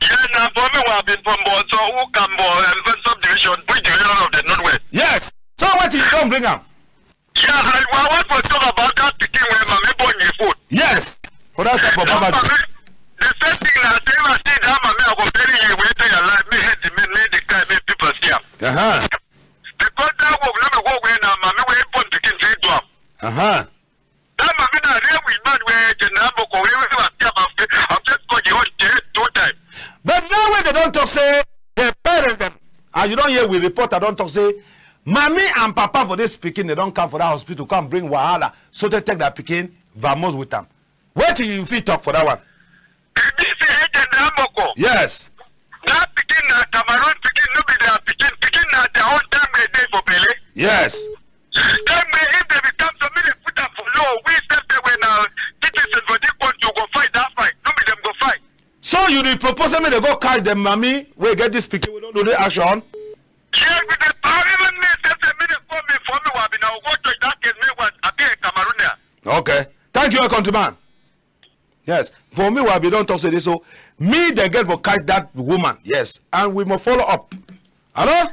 Yeah, na for me, we have been from Bonso, Ukambo, and First Subdivision, Bridge Division of the Northwest. Yes. So what you don bring am? Yeah, I, I want to talk about that pikin wey mama born yi foot. Yes. For that side for Baba. That mama, the first thing na say, if I see that mama, I go bury yi, wey dey alive, me hate the man, me the guy, me people see am. Uh-huh. Because that work, no be work wey na mama wey born pikin fit do am. Uh-huh. That mama na real woman wey Jinamboko, wey, wey, wey, I first call the whole day two time. But now when dem don talk say the parents dem, and you don hear we reporter don talk say, mommy and papa for this pikin, dem don come for that hospital, come bring wahala, so dem take that pikin, vamos with am. Wetin you fit talk for that one? This is Ejina Moko. Yes. That pikin na Cameroon pikin, no be their pikin. Pikin na their own time wey dey for belle. Yes. Time wey if dem be come, so me dey put am for law. We sef wey na citizens for this country go fight that fight. No be dem go fight. So you dey propose say make dem go catch dem mami wey get this pikin wey don do the action? Yes, we dey power. Even me sef, say make dem call me for me, wa be na go touch that case, me wa, I be a Cameroonian. Okay. Thank you, countryman. Yes. For me, wa be don talk say this, so me dem get for catch that woman. Yes. And we must follow up. Hello?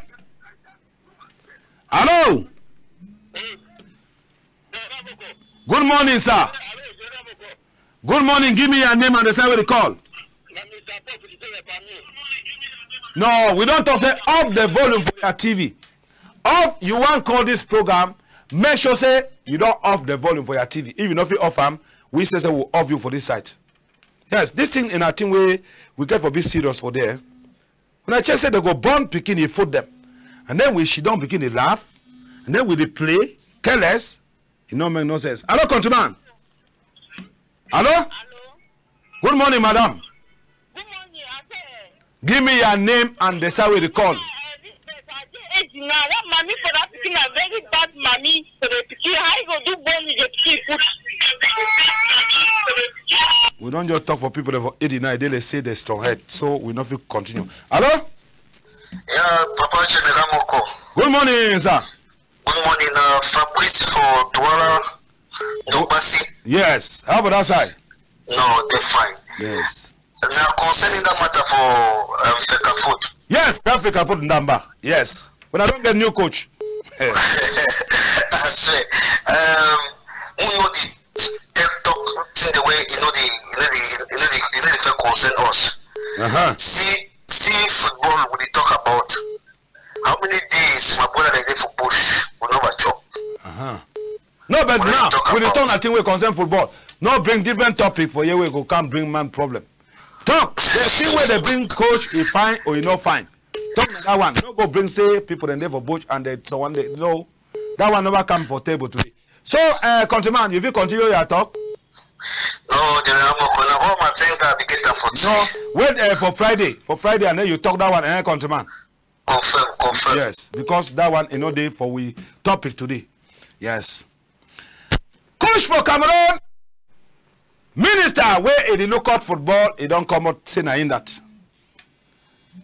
Hello? Good morning, sir. Good morning. Give me your name and the side wey you dey call. No, we don talk say off the volume for your T V. Off, you wan call this program, make sure say you don off the volume for your T V. If you no fit off am, we say say we off you for this side. Yes, this thing na thing wey we get for be serious for there. Wuna check say dem go born pikin, e foot dem. And then we sit down, pikin dey laugh. And then we dey play, careless. E no make no sense. Hello, countryman. Hello? Hello? Good morning, madam. Good morning, I say. Give me your name and the side wey you dey call. Eh, this, this, I dey age now. That mommy for that pikin na very bad mommy for the pikin. How you go do born with the pikin put? We don just talk for people dem for eighty-nine, dem dey say dem strong head, so we no fit continue. Hello? Yeah, Papa General Moko. Good morning, sir. Good morning, uh, Fabrice for Douala, Ndombasi. Yes, how about that side? No, dey fine. Yes. Na concerning that matter for, um, Fecafoot. Yes, that Fecafoot Ndamba. Yes. When I don get new coach. I swear. Um, who know the tech talk thing the way you know the, you know the, you know the, you know the fair concern us. Uh-huh. See, see football we dey talk about. How many days my brother dey dey for bush, we never chop. Uh-huh. No, but now we dey talk na thing wey concern football. No bring different topic for here wey go come bring man problem. Talk the thing wey dey bring coach, e fine or e no fine. Talk na that one. No go bring say people dem dey for bush and dem so one day. No, that one never come for table today. So, uh, countryman, you fit continue your talk. No, General Moko, na all my things I be get am for today. No, wait, uh, for Friday. For Friday, and then you talk that one, eh, countryman. Confirm, confirm. Yes, because that one e no dey for we topic today. Yes. Coach for Cameroon, minister wey e dey look out football, e don come out say na him that.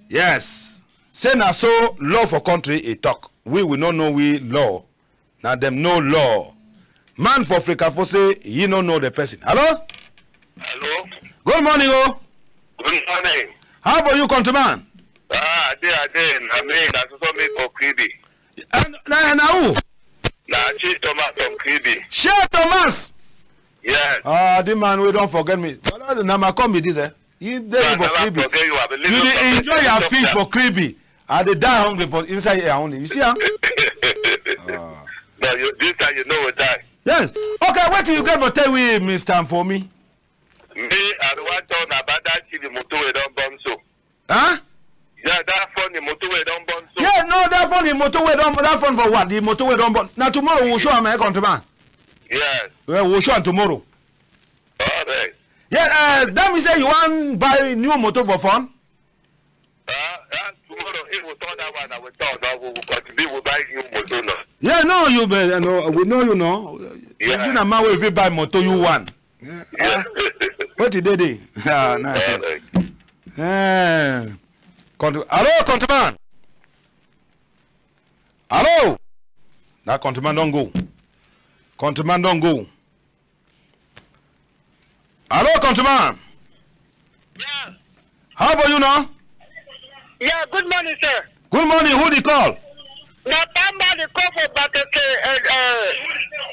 Yes. Say na so law for country e talk. We, we no know we law. Na dem know law. Man for Africa for say he no know the person. Hello? Hello? Good morning, oh. Good morning. How about you, countryman? Ah, I dey, I dey. I mean, na so so me for Kribi. And na, na who? Na Chief Thomas from Kribi. Chief Thomas. Yes. Ah, the man wey don forget me. Well, na my come be this, eh? You dey for Kribi. You dey enjoy your fish for Kribi. I dey die hungry for inside here only. You see am? Ah. No, you, this time you no go die. Yes. Okay, wetin you get for tell we, Mister Mfomi? Me, I wan talk about that T V motor wey don burn so. Huh? Yeah, that funny motor wey don burn so. Yeah, no, that funny motor wey don, that phone for what? The motor wey don burn. Na tomorrow we show am, eh, countryman. Yes. Well, we show am tomorrow. Alright. Yeah, uh, that mean say you wan buy new motor for fun? Uh, uh, tomorrow, if we turn that one, I will turn. Now we will continue, we buy new motor now. Yeah, no, you be, uh, no, we know you know. Yeah. You be na man wey fit buy motor, you one. Yeah. Ah, what did they do? Ah, nah. Alright. Eh. Country-, hello, countryman. Hello. That countryman don go. Countryman don go. Hello, countryman. Yeah. How about you now? Yeah, good morning, sir. Good morning. Who dey call? Na Pamba dey call for Batoke. Uh, uh,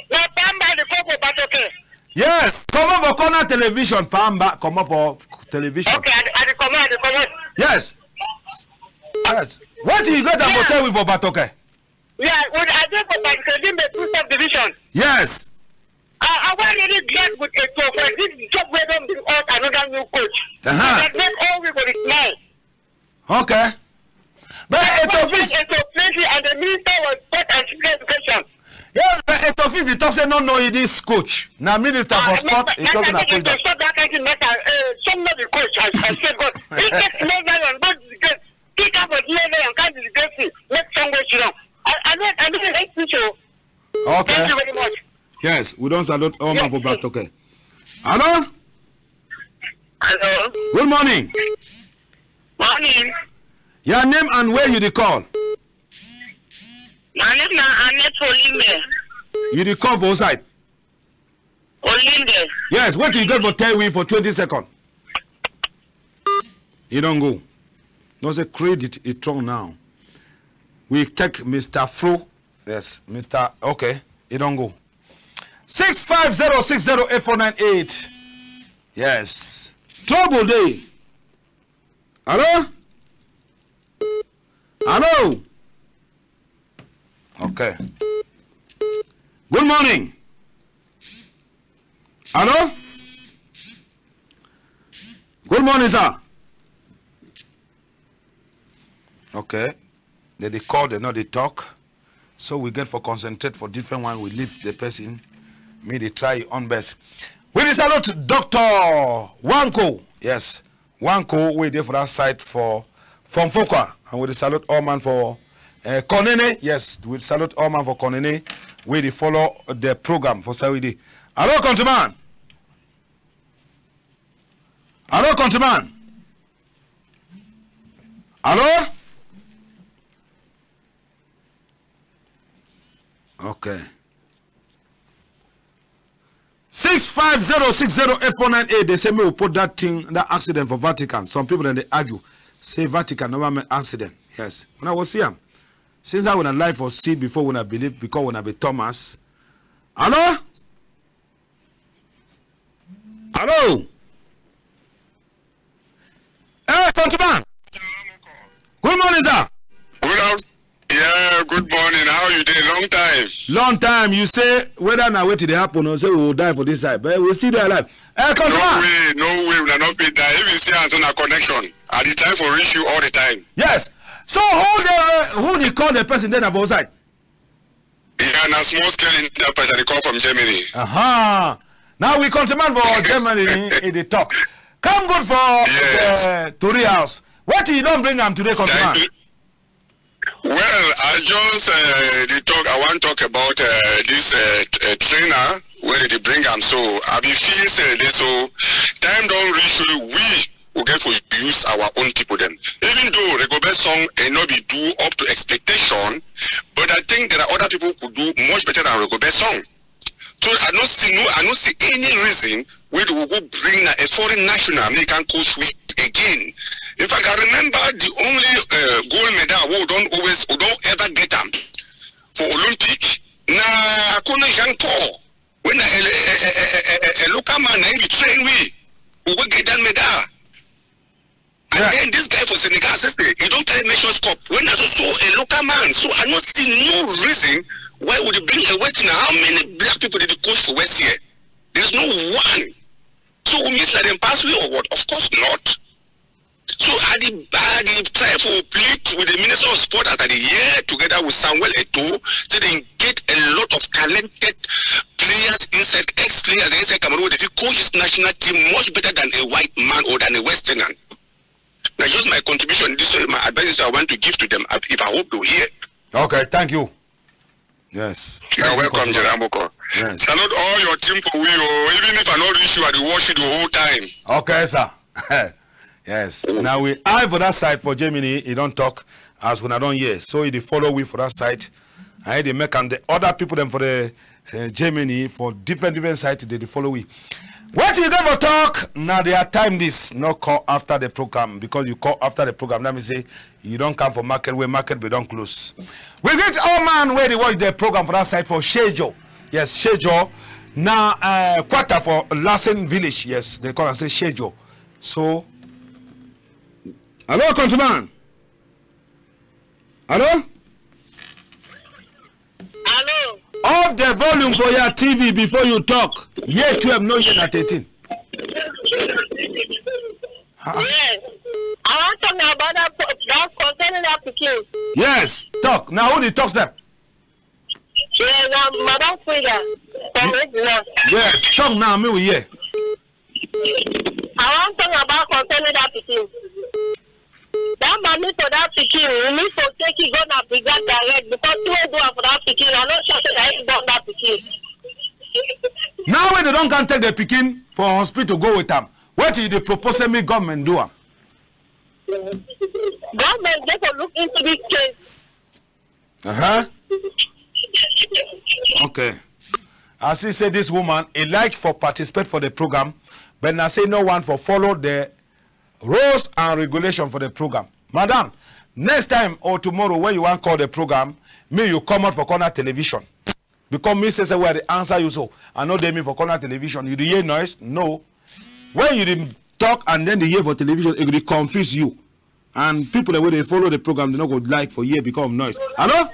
na Pamba dey call for Batoke. Yes, comot for corner television, Pamba. Comot for television. Okay, I, I dey comot, I dey comot. Yes. Yes. Wetin you get am for tell we for Batoke? Yeah, with, I dey for Batoke, Limbe two subdivision. Yes. I, I wan really glad with Eto'o for this job wey don bring us another new coach. Uh-huh. That make all we go dey smile. Okay. But Eto'o Fils, Eto'o plenty and the minister was sport and physical education. Yeah, but Eto'o Fils dey talk say no, no, he this coach. Na minister for sport, he talk na coach. Stop that kind thing, matter. Uh, some no be coach. I, I say God. He take small lion, but disgrace. Kick am for D N A and come disgrace him. Make some go sit down. I, I no, I no dey like this, oh. Okay. Thank you very much. Yes, we don salute all man for Batoke. Hello? Hello? Good morning. Morning. Your name and where you dey call? My name na Annette Olimbe. You dey call for outside? Olimbe. Yes, wetin you get for tell we for twenty seconds? You don go. No say credit is strong now. We take Mister Fro. Yes, Mister Okay, you don go. Six five zero six zero eight four nine eight. Yes. Trouble dey. Hello? Hello? Okay. Good morning. Hello? Good morning, sir. Okay. Dem dey call, dem no dey talk. So we get for concentrate for different one. We leave the person. Me dey try your own best. We dey salute Doctor Wanko. Yes. Wanko, wey dey for that side for, for Mfokwa. And we dey salute all man for, eh, Konene. Yes, we salute all man for Konene. We dey follow the program for Saturday. Hello, countryman. Hello, countryman. Hello? Okay. Six five zero six zero eight four nine eight. They say me we put that thing, that accident for Vatican. Some people then they argue, say Vatican never make accident. Yes. When I was here, since I wanna life for see before when I believe because when I be Thomas. Hello? Hello? Hey, countryman. Good morning, sir. Good af-, yeah, good morning. How you dey? Long time. Long time. You say whether na wetin dey happen, or say we will die for this side, but we still dey alive. Eh, no countryman. Way, no way, we no fit die. If you see us on a connection, I dey try for reach you all the time. Yes. So who dey, who dey call the person then for outside? Yeah, na small scale enterprise I dey call from Germany. Aha. Now we countryman for Germany, e dey talk. Come good for, yes, the Tori House. Wetin you don bring am today, countryman? Thank you. Well, I just, uh, dey talk. I wan talk about, uh, this, uh, t-, uh, trainer wey dem dey bring am. So I be feel say this so time don reach wey we we get for use our own people dem. Even though Rigobert Song e no be do up to expectation, but I think there are other people who do much better than Rigobert Song. So I no see no, I no see any reason wey dem go go bring na a foreign national make e can coach we again. In fact, I remember the only, uh, gold medal wey we don always, we don ever get am for Olympic na Akoni Jean Paul. When na a, a, a local man, na him be train we. We go get that medal. And, yeah, then this guy for Senegal, sister, he don carry Nations Cup. When na so, so a local man. So I no see no reason why would they bring a wetin. How many black people did they coach for West here? There's no one. So we miss like them pass we or what? Of course not. So I dey, I dey try for plead with the Minister of Sport as I dey here together with Samuel Eto'o, say they get a lot of talented players inside, ex-players inside Cameroon wey dem fit coach this national team much better than a white man or than a Westerner. Na just my contribution. This is my advice I want to give to them. If I hope they hear. Okay, thank you. Yes. You are welcome, General Moko. Yes. Salute all your team for we, oh. Even if I no reach you, I dey watch you the whole time. Okay, sir. Yes. Mm. Now we eye for that side for Germany. He don talk as una don hear. So he dey follow we for that side. And he dey make am the other people dem for the, uh, Germany for different, different side, they dey follow we. Wetin you get for talk? Na their time this. No call after the program, because you call after the program, that mean say you don come for market wey market be don close. We greet all man wey dey watch the program for that side for Shejo. Yes, Shejo. Na, uh, quarter for Lassen village. Yes, they call am say Shejo. So, hello, countryman. Hello? Hello? Off the volume for your T V before you talk. Year twelve, no year na thirteen. Ah. Yes. I wan talk about that po-, that concerning that pikin. Yes, talk. Now who dey talk, sir? Yeah, na Madam Frida from Medina. Yes, talk now, me we hear. I wan talk about concerning that pikin. That mommy for that pikin, we need to take it go na brigade direct because two wey do am for that pikin, I no sure say na him born that pikin. Now when they don come take the pikin for hospital, go with am. Wetin you dey propose say make government do am? Government get to look into this case. Uh-huh. Okay. I see say this woman, e like for participate for the program, but na say no one for follow the rules and regulation for the program. Madam, next time or tomorrow when you wan call the program, me you comot for corner television. Because me say, say wey I dey answer you so, I no dey me for corner television. You dey hear noise? No. When you dey talk and then dey hear for television, e go dey confuse you. And people dem wey dey follow the program, dem no go like for hear because of noise. Hello?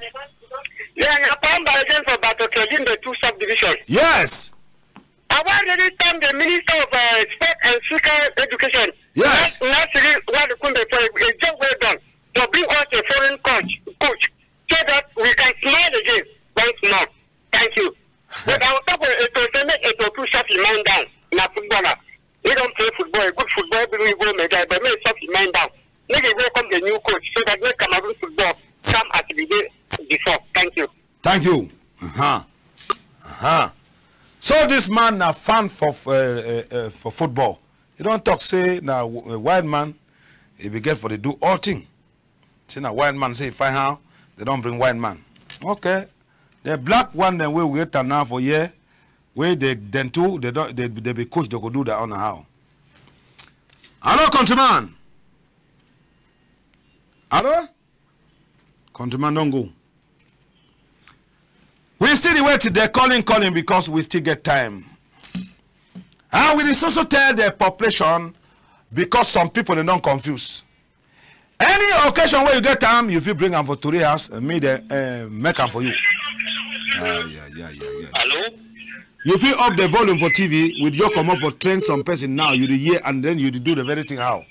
Yeah, na Pamba again for Bato Trading, the two subdivision. Yes. I wan really thank the Minister of, uh, Sport and Physical Education. Yes. Nas-, Nasiri Walikunde for a, a job well done. To bring us a foreign coach, coach, so that we can smile again once more. Thank you. But I will talk with Eto, say make Eto too shut him mind down. Na footballer. He don play football, a good football, every week go medal, but make he shut him mind down. Make he welcome the new coach so that make Cameroon football come as e be dey before. Thank you. Thank you. Uh-huh. Uh-huh. So this man na fan for, uh, uh, uh, for football. He don talk say na w-, uh, white man, he be get for dey do all thing. Say na white man, say find how they don bring white man. Okay. The black one dem wey we get am now for here, wey they, dem too, they don, they, they be coach, they go do their own how. Hello, countryman. Hello? Countryman don go. We still dey wait, they calling, calling because we still get time. And we dey so so tell the population because some people dem don confuse. Any occasion wey you get am, you fit bring am for Tori House, and me dey, eh, make am for you. Ah, yeah, yeah, yeah, yeah. Hello? You fit off the volume for T V, we just comot for train some person now, you dey hear, and then you dey do the very thing how?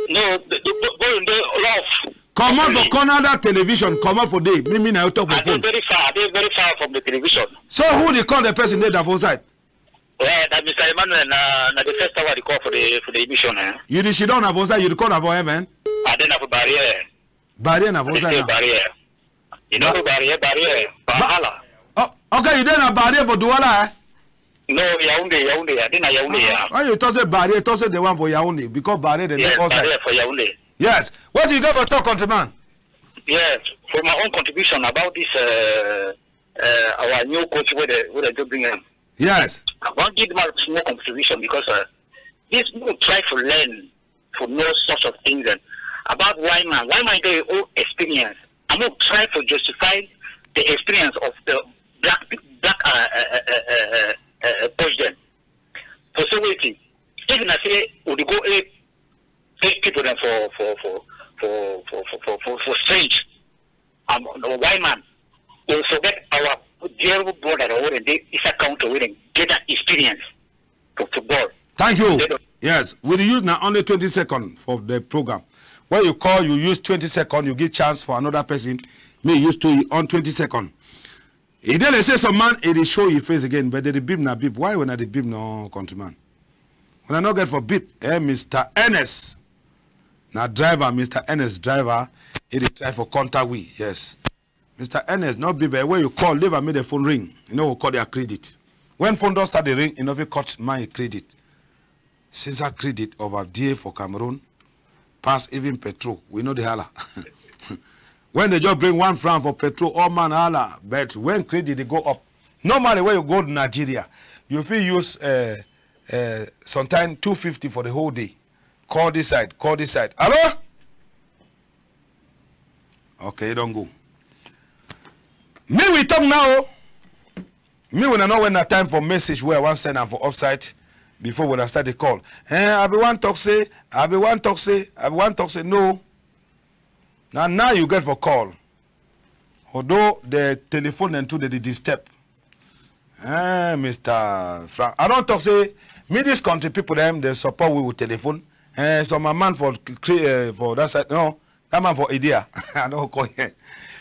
No, the, the vo-, volume dey off. Comot for corner that television, comot for there. Me, me na you talk for phone. I dey very far, I dey very far from the television. So who dey call the person dey that for side? Yeah, that Mister Emmanuel, na, na the first hour they call for the, for the emission, eh? You dey sit down na for side, you dey call na for heaven? I dey na for barrier. Barrier na for side na? Barrier. You know the barrier, barrier. Ba-, Bahala. Oh, okay, you dey na barrier for Douala, eh? No, Yaoundé, Yaoundé. I dey na Yaoundé, yeah. Why you talk say barrier? Talk say the one for Yaoundé because barrier dey outside. Yes, barrier for Yaoundé. Yes. What you got for talk, countryman? Yes, for my own contribution about this, uh, uh, our new coach wey dey, wey dey just bring am. Yes. I wan give dem a small contribution because, uh, this people try to learn for know sort of things and about white man. White man get your own experience. I no try to justify the experience of the black pe-, black, uh, uh, uh, uh, uh, uh, uh, president. For say wetin? If na say we dey go aid, aid people dem for, for, for strange, um, no, white man, we forget our dear brother dem wey dey inside country wey dem get that experience for football. Thank you. Yes, we dey use na only twenty seconds for the program. When you call, you use twenty seconds, you give chance for another person. Me use two on twenty seconds. E dey like say some man, e dey show yi face again, but dey dey beep na beep. Why wuna dey beep no, countryman? Wuna no get for beep. Eh, Mister Ernest. Na driver, Mister Ernest driver. E dey try for contact we, yes. Mister Ernest, no beep, eh, when you call, leave am make the phone ring. You no go cut their credit. When phone don start dey ring, you no fit cut my credit. Since our credit over there for Cameroon, pass even petrol, we no dey holla. When they just bring one franc for petrol, all man holla. But when credit dey go up, normally when you go to Nigeria, you fit use, uh, uh, sometime two fifty for the whole day. Call this side, call this side. Hello? Okay, you don go. Me we talk now. Me wuna know when na time for message wey I wan send am for upside before wuna start the call. Eh, I be wan talk say, I be wan talk say, I be wan talk say no. Na now you get for call. Although the telephone dem too dey dey disturb. Eh, Mister Frank, I don talk say me this country people dem dey support we with telephone. Eh, so my man for cre-, eh, for that side, no, that man for idea. I don call here.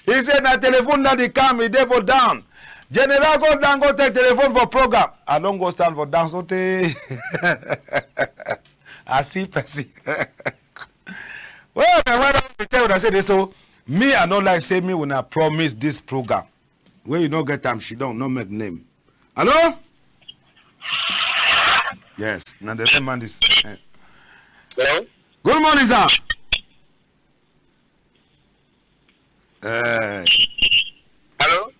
He say na telephone that dey come, e dey for down. General go down, go take telephone for program. I don go stand for down, so tey I see person. Well, my brother, I tell you, I say this, so me, I no like say me wuna promise this program. When you no get time, she don't no make name. Hello? Yes, na the real man this. Eh. Hello? Good morning, sir. Eh. Hello?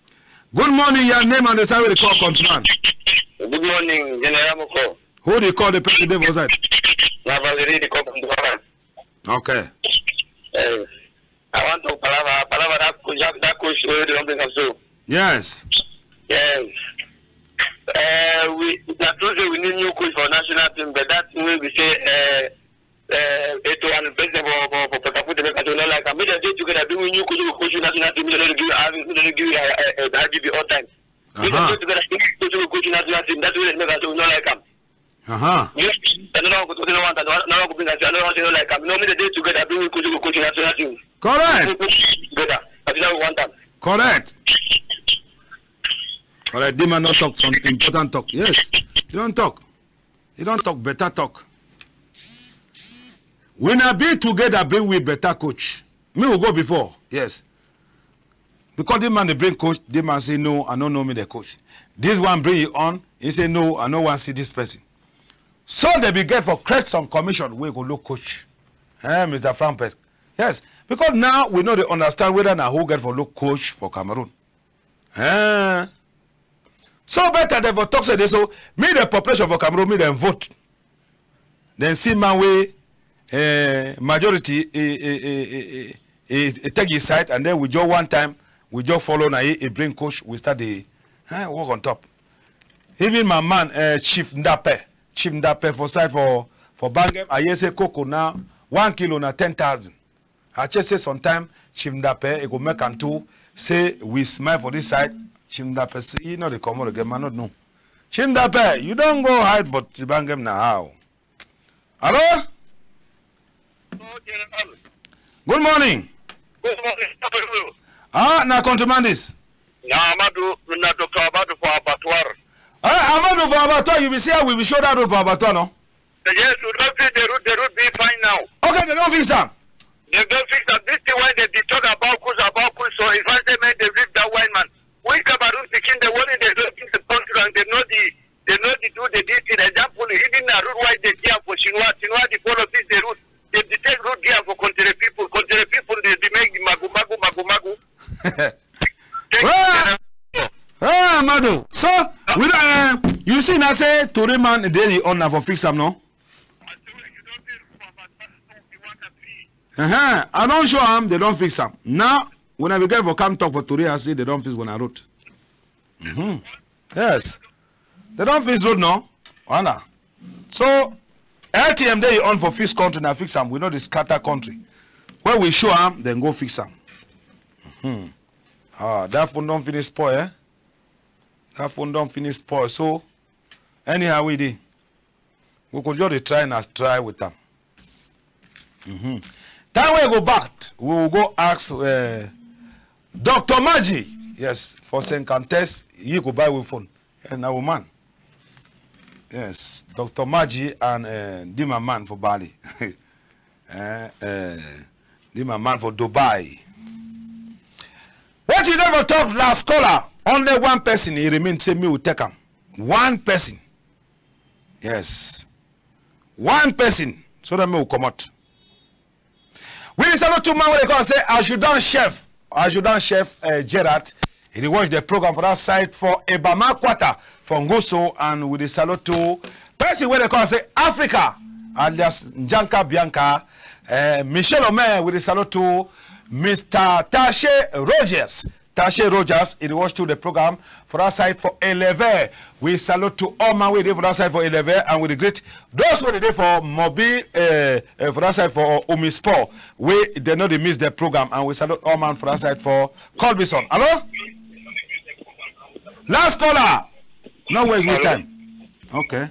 Good morning, your name and the side wey dey call, countryman. Good morning, General Moko. Who dey call, the person dey for side? Na Valerie dey call from Douala. Okay. Eh, I want to palava, palava that coach, that, that coach wey dey don bring am so. Yes. Yes. Eh, we, na true say we need new coach for national team, but that thing wey we say, eh, eh, Eto'o and president for, for, for Fecafoot, make I say we no like am. Make dem dey together, bring we new coach wey go coach national team. Make dem no give, uh, make dem no give, uh, uh, uh, I G B all time. Make dem Uh-huh. dey together, bring coach wey go coach national team. That's why make I say we no like am. Uh-huh. Yes, another one go talk say no want am, another one go bring am say another one say no like am. No, make dem dey together, bring we coach wey go coach national team. Correct. Together, that's why we want am. Correct. Correct. This man don talk some important talk. Yes, he don talk. He don talk better talk. We na be together, bring we better coach. Me we go before, yes. Because the man dey bring coach, the man say, "No, I no know me the coach." This one bring yi own, he say, "No, I no wan see this person." So dem be get for create some commission wey go look coach. Eh, Mister Frampet. Yes, because now we no dey understand whether na who get for look coach for Cameroon. Eh. So better dem for talk say dey so, make the population for Cameroon, make dem vote. Dem see man wey, eh, majority, eh, eh, take his side, and then we just one time, we just follow na yi, e bring coach, we start dey, eh, work on top. Even my man, eh, Chief Ndape, Chief Ndape for side for, for Bangem, I hear say cocoa now, one kilo na ten thousand. I just say sometime, Chief Ndape, e go make am too, say we smile for this side. Chief Ndape say, he no dey comot again, man, no know. Chief Ndape, you don go hide for Tibangem na how? Hello? Hello, General. Good morning. Good morning. How are you? Ah, na countryman this. Na Amadu, na Doctor Amadu for abattoir. Ah, Amadu for abattoir, you be see how we be show that road for abattoir, no? Yes, we don fix the road, the road be fine now. Okay, dem don fix am. Dem don fix am. This thing wey dem dey talk about cruise, about cruise, so if I say make dem leave that white man, we Cameroon pikin, dem only dey do things the country and dem know the, dem know the do the this thing. Example, even na road wey dem give am for Chinois, Chinois dey follow fix the road. Dem dey take road give am for country people. Country people dey, dey make the mago, mago, mago, mago. Thank you, General. Ah, Mado. So, we don, eh, you see now say Tori man dey the honor for fix am, no? Uh-huh. I don show am, dem don fix am. Now, when I begin for come talk for Tori, I say dem don fix una road. Mm-hmm. Yes. Dem don fix road, no? Wanda. So, L T M dey on for fix country, na fix am. We no dey scatter country. When we show am, dem go fix am. Mm-hmm. Ah, that phone don finish spoil, eh? That phone don finish spoil. So, anyhow we dey, we go just dey try na try with am. Mm-hmm. Time wey go back, we will go ask, eh, Doctor Maji. Yes, for Saint Cantes, he go buy we phone. Eh, na woman. Yes, Doctor Maji and, eh, Dima man for Bali. Eh, eh, Dima man for Dubai. What you never talk last caller? Only one person, he remain, say me will take am. One person. Yes. One person. So that me will comot. We dey salute to man wey dey call say Adjudant Chef. Adjudant Chef, eh, Gerard. He dey watch the program for that side for Ebama Quarter for Ngoso, and we dey salute to person wey dey call say Africa, alias Njanka Bianca, eh, Michel Omer. We dey salute to Mister Tache Rogers. Tache Rogers, he dey watch too the program for that side for Eleve. We salute to all man wey dey for that side for Eleve, and we dey greet those wey dey dey for Mobi, eh, eh, for that side for Omispo, wey dem no dey miss the program, and we salute all man for that side for Colbison. Hello? Last caller. No waste no time. Okay.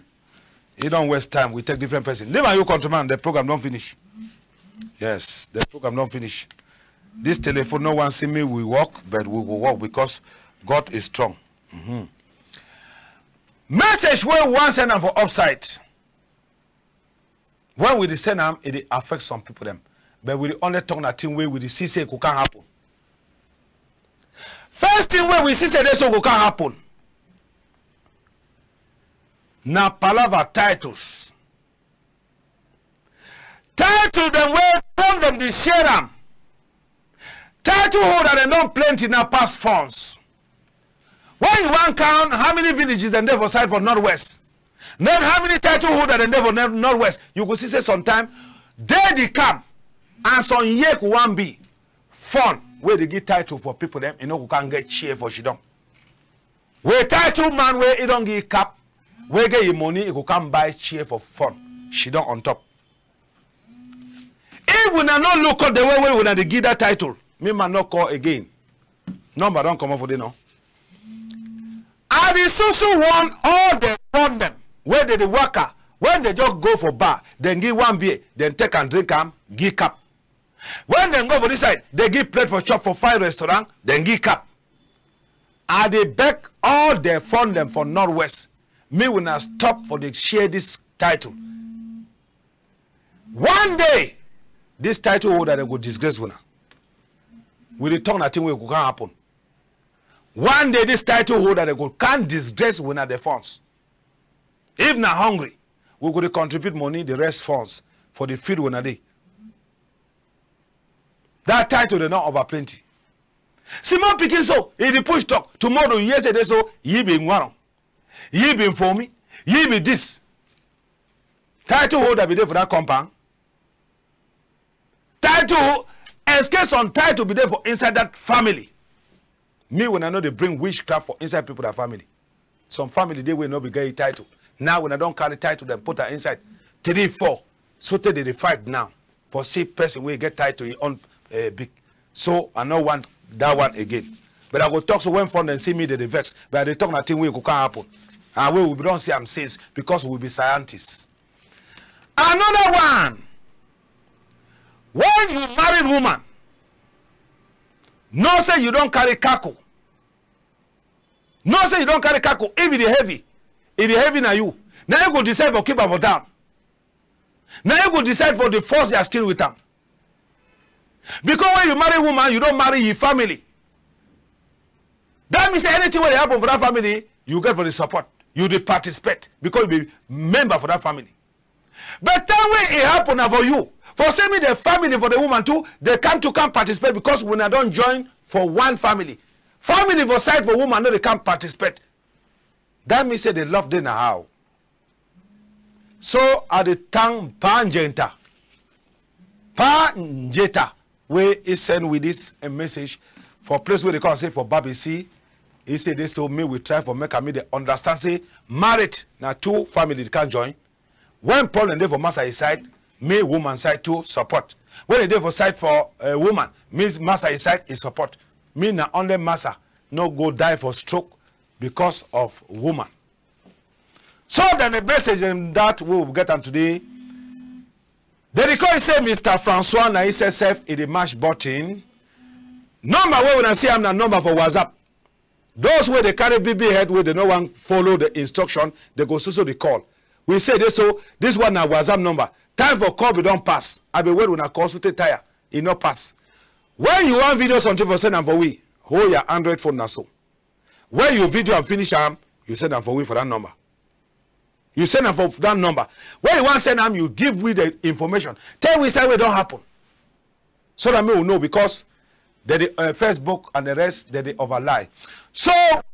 E don waste time. We take different person. Leave am, you countryman. The program don finish. Yes, the program don finish. This telephone no wan see me we work, but we go work because God is strong. Mm-hmm. Message wey we wan send am for upside. When we dey send am, e dey affect some people dem. But we dey only talk na thing wey we dey see say e go come happen. First thing wey we see say dey so go come happen. Na palava titles. Title dem wey fon dem dey share am. Title holder dem don plenty now pass fons. When you wan count how many villages dem dey for side for northwest, then how many title holder dem dey for nor-, northwest, you go see say sometime day dey come and some year go wan be fon wey dey give title for people dem, e no go come get chair for shidon. Wey title man wey e don give cap, wey get yi money, e go come buy chair for fon shidon on top. If una no look up the way wey una dey give that title, me man no call again. Number don comot for there now. I dey so so warn all the fon dem wey dey dey waka, when dey just go for bar, dem give one beer, dem take am drink am, give cap. When dem go for this side, dey give plate for chop for fine restaurant, dem give cap. I dey beg all the fon dem for northwest, make una stop for dey share this title. One day, this title holder dem go disgrace una. We dey talk na thing wey go come happen. One day, this title holder dem go come disgrace una the fons. If na hungry, we go dey contribute money, the rest fons for the field una dey. That title dey not over plenty. Small pikin so, e dey push talk. Tomorrow, you hear say dey so, yi be ngwaro. Yi be for me. Yi be this. Title holder be dey for that compound. Title, escape some title be dey for inside that family. Me, when I know dey bring witchcraft for inside people that family. Some family dey wey no be get title. Now when I don carry title, dem put am inside three, four. So tey dey dey fight now for see person wey get title e own, eh, big. So I no want that one again. But I go talk so when fon dem see me, dey dey vex. But I dey talk na thing wey go come happen. And wey we don see am since because we be scientists. Another one, when you married woman, know say you don carry kako. Know say you don carry kako. If e dey heavy, e dey heavy na you. Na you go decide for keep am for down. Na you go decide for dey force their skin with am. Because when you marry woman, you don marry yi family. That mean say anything wey dey happen for that family, you get for the support. You dey participate because you be member for that family. But time wey e happen na for you. For say me the family for the woman too, dey come to come participate because una don join for one family. Family for side for woman no dey come participate. That mean say the love dey na how. So I dey thank Pa Njenta. Pa Njeta, wey e send we this, eh, message for place wey dey call say for Babisi. E say dey so me we try for make am me dey understand say married na two family dey can join. When problem dey for massa yi side, me woman side too support. When e dey for side for, eh, woman, me massa yi side e support. Me na only massa no go die for stroke because of woman. So then the message dem that we will get am today. Dey dey call yi say Mister Francois na yi sef sef e dey mash button. Number wey una see am na number for WhatsApp. Those wey dey carry big big head wey dey no wan follow the instruction, dey go so so dey call. We say dey so, this one na WhatsApp number. Time for call be don pass. I be wait una call so tey tire. E no pass. When you wan video something for send am for we, hold your Android phone na so. When you video am finish am, you send am for we for that number. You send am for that number. When you wan send am, you give we the information. Tell we side wey don happen. So that me we know because dey dey, uh, Facebook and the rest, dey dey over lie. So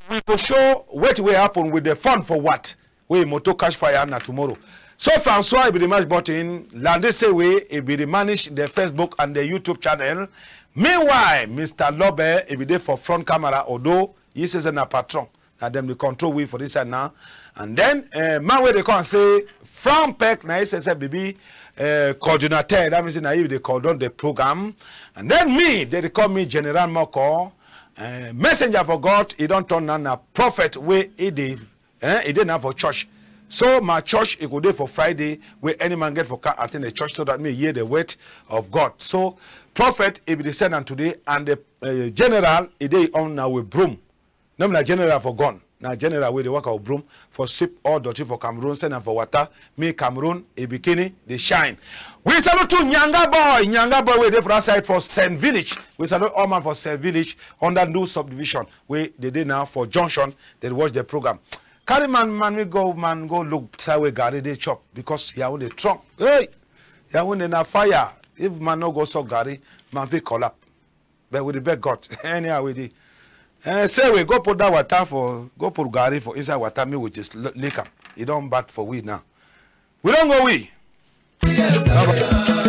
we go show wetin wey happen with the fon for what? Wey motor catch fire na tomorrow. So Francois, e be the mash button, Lande say we, e be the manage the Facebook and the YouTube channel. Meanwhile, Mister Lobe, e be dey for front camera, although yi say say na patron. Na dem dey control we for this side now. And then, eh, man wey dey come say Frank Peck, na yi sef sef be, eh, coordinator. That mean say na yi dey coordinate the program. And then me, dey dey call me General Moko, eh, messenger for God. E don turn now na prophet wey e dey, eh, e dey now for church. So my church, e go dey for Friday, wey any man get for come attend the church so that me hear the word of God. So prophet, e be dey send am today, and the, eh, general, e dey on now with broom. No be na general for gun. Na general wey dey waka with broom for sweep all dirty for Cameroon, send am for water. Me Cameroon, e bikini dey shine. We salute to Nyanga boy, Nyanga boy wey dey for that side for Saint Village. We salute all man for Saint Village under new subdivision wey dey dey now for junction. Dey dey watch the program. Carry man, man, we go, man, go look side wey garri dey chop, because Yaoundé strong. Hey! Yaoundé na fire. If man no go suck garri, man fit collapse. But we dey beg God. Anyhow we dey. Eh, say we go put that water for, go put garri for inside water, make we just l-, lick am. E don bad for we now. We don go we. Bye bye.